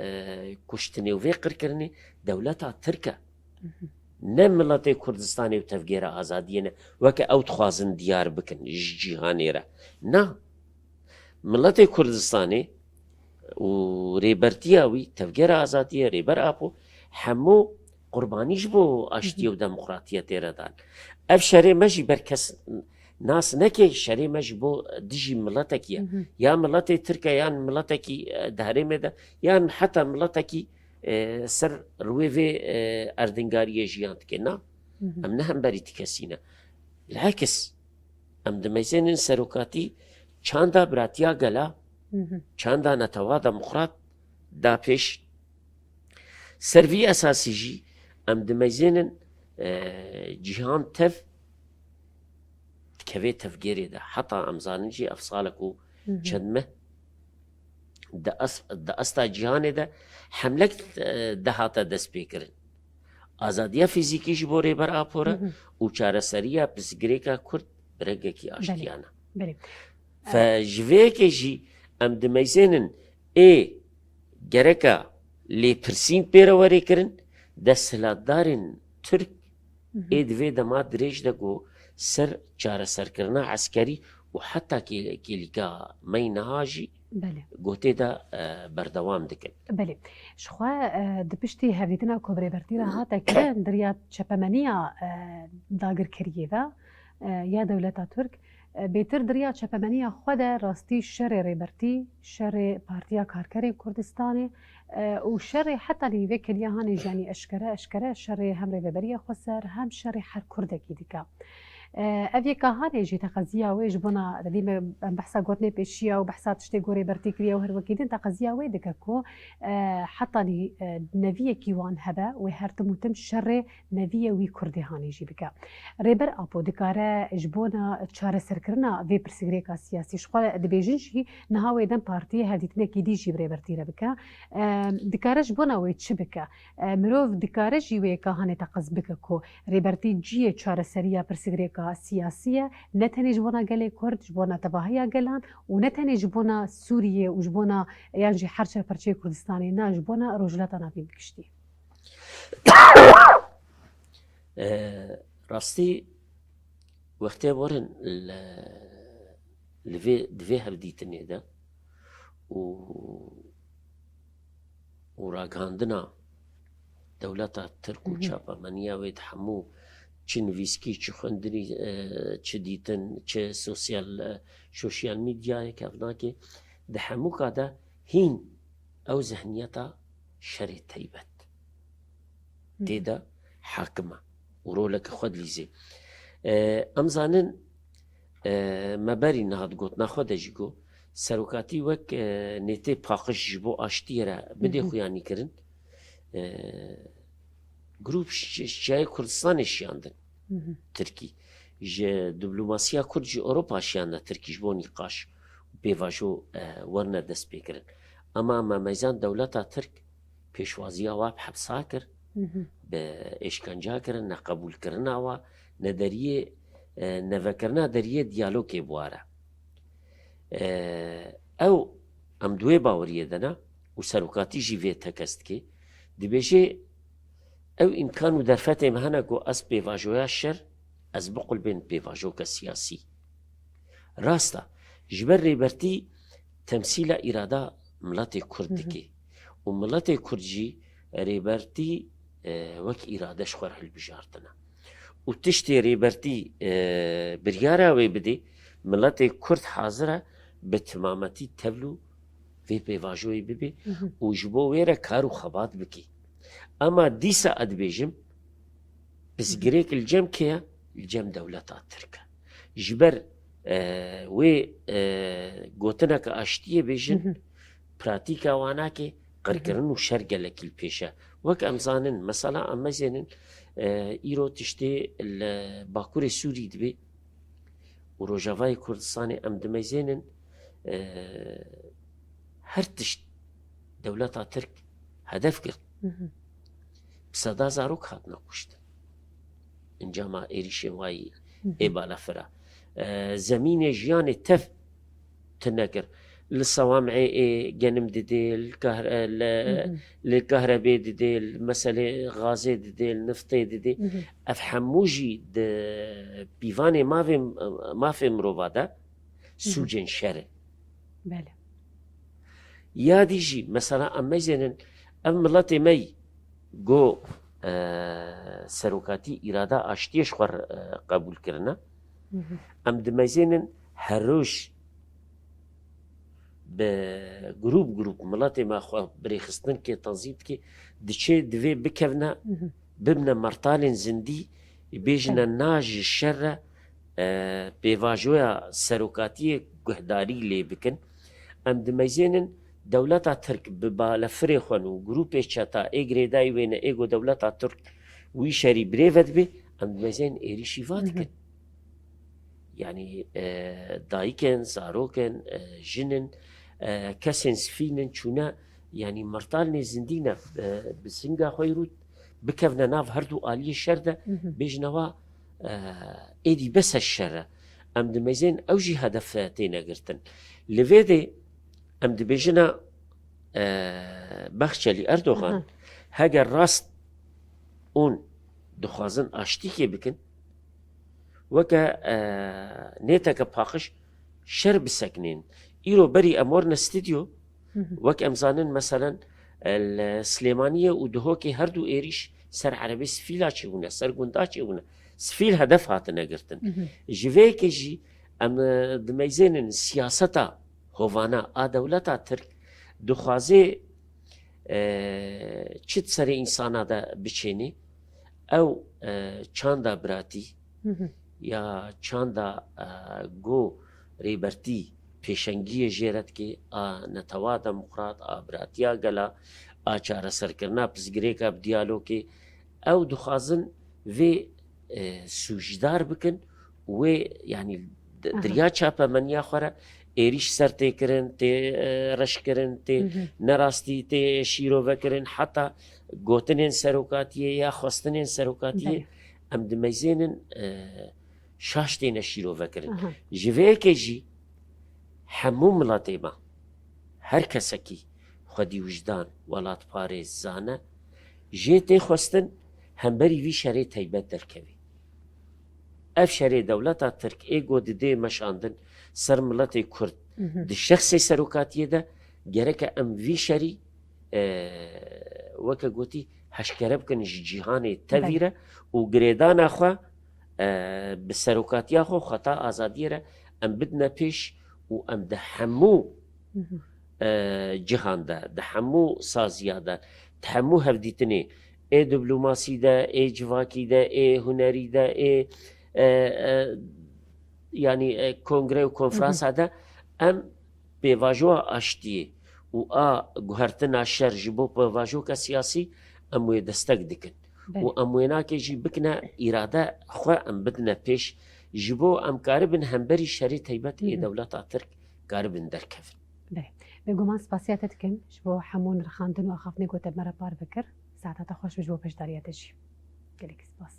e, kuştinê û vê qirkirinê dewleta Tirk e. Ne miletê Kurdistanê û Tevgera Azadiyê ne, weke ew dixwazin diyar bikin ji cîhanê re. Na. Miletê Kurdistanê û rêbertiya wî, Tevgera Azadiyê, Rêber Apo, hemû qurbanî ji bo aştiyê û demokratiyetê re dan. Ev şerê me jî ber kes nas neke, şerê me ji bo dijî miletekî ye. Ya miletê Tirk e, yan miletekî, e, di herêmê de, yan heta miletekî, e, ser rûyê vê, e, erdingariyê jiyan dike. Na, em ne hemberî ti kesî ne. Bilhekis, em dimeyzênin serokatî çanda biratiya gela, çanda netewa demokrat da pêş. Ser vî esasî jî em dimeyzênin, e, cîhan tev dikeve tevgêrê de. Heta em zanin jî ev salek û çend meh di es-, di asta cîhanê de hemlek, e, dihate destpêkirin. Azadiya fîzîkî ji bo Rêber Apo re û çareseriya pirsgirêka Kurd bi rengekî aştiyane. Belê. Fe ji vê yekê jî em dimeyzênin ê gereka lêpirsîn pê re were kirin, desthilatdarên Tirk ê di vê dema dirêj de ku ser çareserkirina eskerî û heta kê-, kêlîka me yî niha jî Belê. gotê de, e, berdewam dikin. Belê. Ji xwe, e, di piştî hevdîtina ku bi rêbertî re hate kirin, di riya çepemeniya, e, dagirkeriyê de, e, ya dewleta Tirk, e, bêtir di riya çepemeniya xwe de rastî şerê rêbertî, şerê Partiya Karkerên Kurdistanê, e, û şerê heta nîvê keliya hanê jî, yanî eşkere, eşkere şerê hem rêveberiya xweser, hem şerê her Kurdekî dike. E, ev yeka hanê jî teqeziya wê ji bona, te dî me, em behsa gotinê pêşiya û behsa tiştê gorê bertî kiriye û her wekî din teqeziya wê dike ku, e, hetanî, e, neviyekî wan hebe, wê her tim û tim şerê neviyê wî Kurdê hanê jî bike. Rêber Apo dikare ji bona çareserkirina vê pirsgirêka siyasî, ji xwe dibêjin jî niha wê dem partiyê hevdîtinekî dî jî bi rêbertî re bike. E, dikare ji bona wê çi bike? E, mirov dikare jî wê yeka hanê teqez bike ku Rêbertî cihê çareseriya pirsgirêka siyasî ye, ne tenê ji bona gelê Kurd, ji bona tevahiya gelan û ne tenê ji bona Sûriyê û ji bona, yan jî her çar parçeyê Kurdistanê, na ji bona Rojhilata Navîn bi giştî. E, rastî wextê werin li, li vê, di vê hevdîtinê de û û ragihandina dewleta Tirk û çapemeniya wê di hemû çi nivîskî, çi xwendinî, e, çi dîtin, çi sosyal, e, sosyal medyayê kevnakê, di hemûka de hîn ew zihniyeta şerê teybet tê de hakim e û roleke xwe dilîzê. E, em zanin E, me berî niha di gotina xwe de jî got, serokatî wek, e, nêtê paqij ji bo aştiyê re bidê xuyanî kirin. E, grûp şi-, şiyayê Kurdistanê şiyandin Tirkî. Ji diplomasiya Kurd ji Ewropa şiyandin Tirkî ji bo nîqaş û pêvajo, e, werine destpêkirin. Ema me meyzan dewleta Tirk pêşwaziya wa bi hepsa kir, bi êşkenca kirin, neqebûlkirina wa, ne deriyê, e, nevekirina deriyê diyalogê bi wa re. E, ew, em di wê baweriyê de ne û serokatî jî vê tekez dike. Dibêje, ew îmkan û derfetê me hene ku ez pêvajoya şer, ez biqulbên pêvajoke siyasî. Rast e, ji ber rêbertî temsîla îrada miletê Kurd dike û miletê Kurd jî rêbertî, e, wek îrade ji xwe re hilbijartine. Û tiştê rêbertî, e, biryara wê bidê, miletê Kurd hazir e bi timametî tevlû vê pêvajoyê bibe û ji bo wê re kar û xebat bike. Ema dîsa ez dibêjim, pirsgirêk li cem kê ye? Li cem dewleta Tirk e. Ji ber, e, wê, e, gotineke aştiyê bêjin, pratîka wanakê qirkirin û şer gelekî li pêş e. Wek em zanin, mesela em mezênin, e, îro tiştê li Bakurê Sûrî dibe û Rojavayê Kurdistanê em dimezênin, e, her tişt dewleta Tirk hedef girt. Bi seda zarok hatine kuştin. Encama êrîşên wayî ê balafira. E, zemînê jiyanê tev tune kir. Li Sewamê ê genim didê, li kahre-, li, li kahrebê didê, li meselê gazê didê, li niftê didê. Ev hemû jî di pîvanê mavê, mafê mirova de sûcên şer e. Belê. Ya dî jî, mesela, em meyzênin, ev miletê me yî go, e, serokatî îrada aştiyê ji xwe re, e, qebûl kirine. Em dimeyzênin her roj bi grûp grûp miletê me xwe birêxistin ke tenzîm dike, diçê divê bikevne, bibine mertalên zindî, bêjine na ji şer re, e, pêvajoya serokatiyê guhdarî lê bikin. Em dimeyzênin dewleta Tirk bi balefirê xwe û grûpê çeta ê girêdayî wê ne ê go dewleta Tirk wî şerî birêve dibe, em dimeyzên êrîşî va dikin. Yanî, e, dayik in, zarok in, e, jin in, e, kesên sifîl in, çûne, yanî mertalnê zindî ne, e, bi singa xwe yî rût bikevne nav her du aliyê şer de, bêjine wa, e, êdî bes e şer e. Em dimeyzên ew jî hedef têne girtin. Li vê de em dibêjine, e, Baxçelî Erdogan, heger rast hûn dixwazin aştîkê bikin, weke, e, nêteke paqij şer bisekinên. Îro berî em werine stûdyo, wek em zanin, meselen, e, li Silêmaniyê û Duhokê her du êrîş ser erebê sifîla çêbûne, ser gunda çêbûne. Sifîl hedef hatine girtin. Ji vê yekê jî em, e, dimeyzênin siyaseta hovana a dewleta Tirk dixwaze, e, çi di serê însana de biçênê, ew, e, çanda biratî ya çanda, e, go rêbertî pêşengiyê jê re dike, a netewa demokrat, a biratiya gela, a çareserkirina pirsgirêka bi diyalogê, ew dixwazin vê, e, sûcdar bikin û wê, yanî, di-, diriya çapemeniya xwe re êrîş ser tê kirin, tê, e, reşkirin, tê nerastî, tê şîrove kirin, heta gotinên serokatiyê ya xwestinên serokatiyê em dimeyzênin, e, şaş têne şîrove kirin. Ji vê yekê jî hemû miletê me, her kesekî xwedî wijdan, welatparêz, zane, jê tê xwestin hemberî vî şerê teybet derkevî. Ev şerê dewleta Tirk ê go didê meşandin ser miletê Kurd di şexsê serokatiyê de, gereke em vî şerî, e, weke gotî, heşkere bikin ji cîhanê tevî re û girêdana xwe, e, bi serokatiya xwe, xweta azadiyê re em bidine pêş û em di hemû, e, cihan de, di hemû saziya de, di hemû hevdîtinê, ê diplomasî de, ê civakî de, ê hunerî de, ê, e, e, yanî e, kongre û konferansa de em pêvajoya aştiyê û a guhertina şer ji bo pêvajoka siyasî em wê destek dikin. Belê. Û em wê nakê jî bikine îrade xwe em bidine pêş ji bo em karibin hemberî şerê teybet ê dewleta Tirk karibin derkevin. Belê. Bêguman spasiya te dikim ji bo hemû nirxandin û axaftinê ku te me re parve kir. Saeta te xweş be ji bo beşdariya te jî. Gelek spas.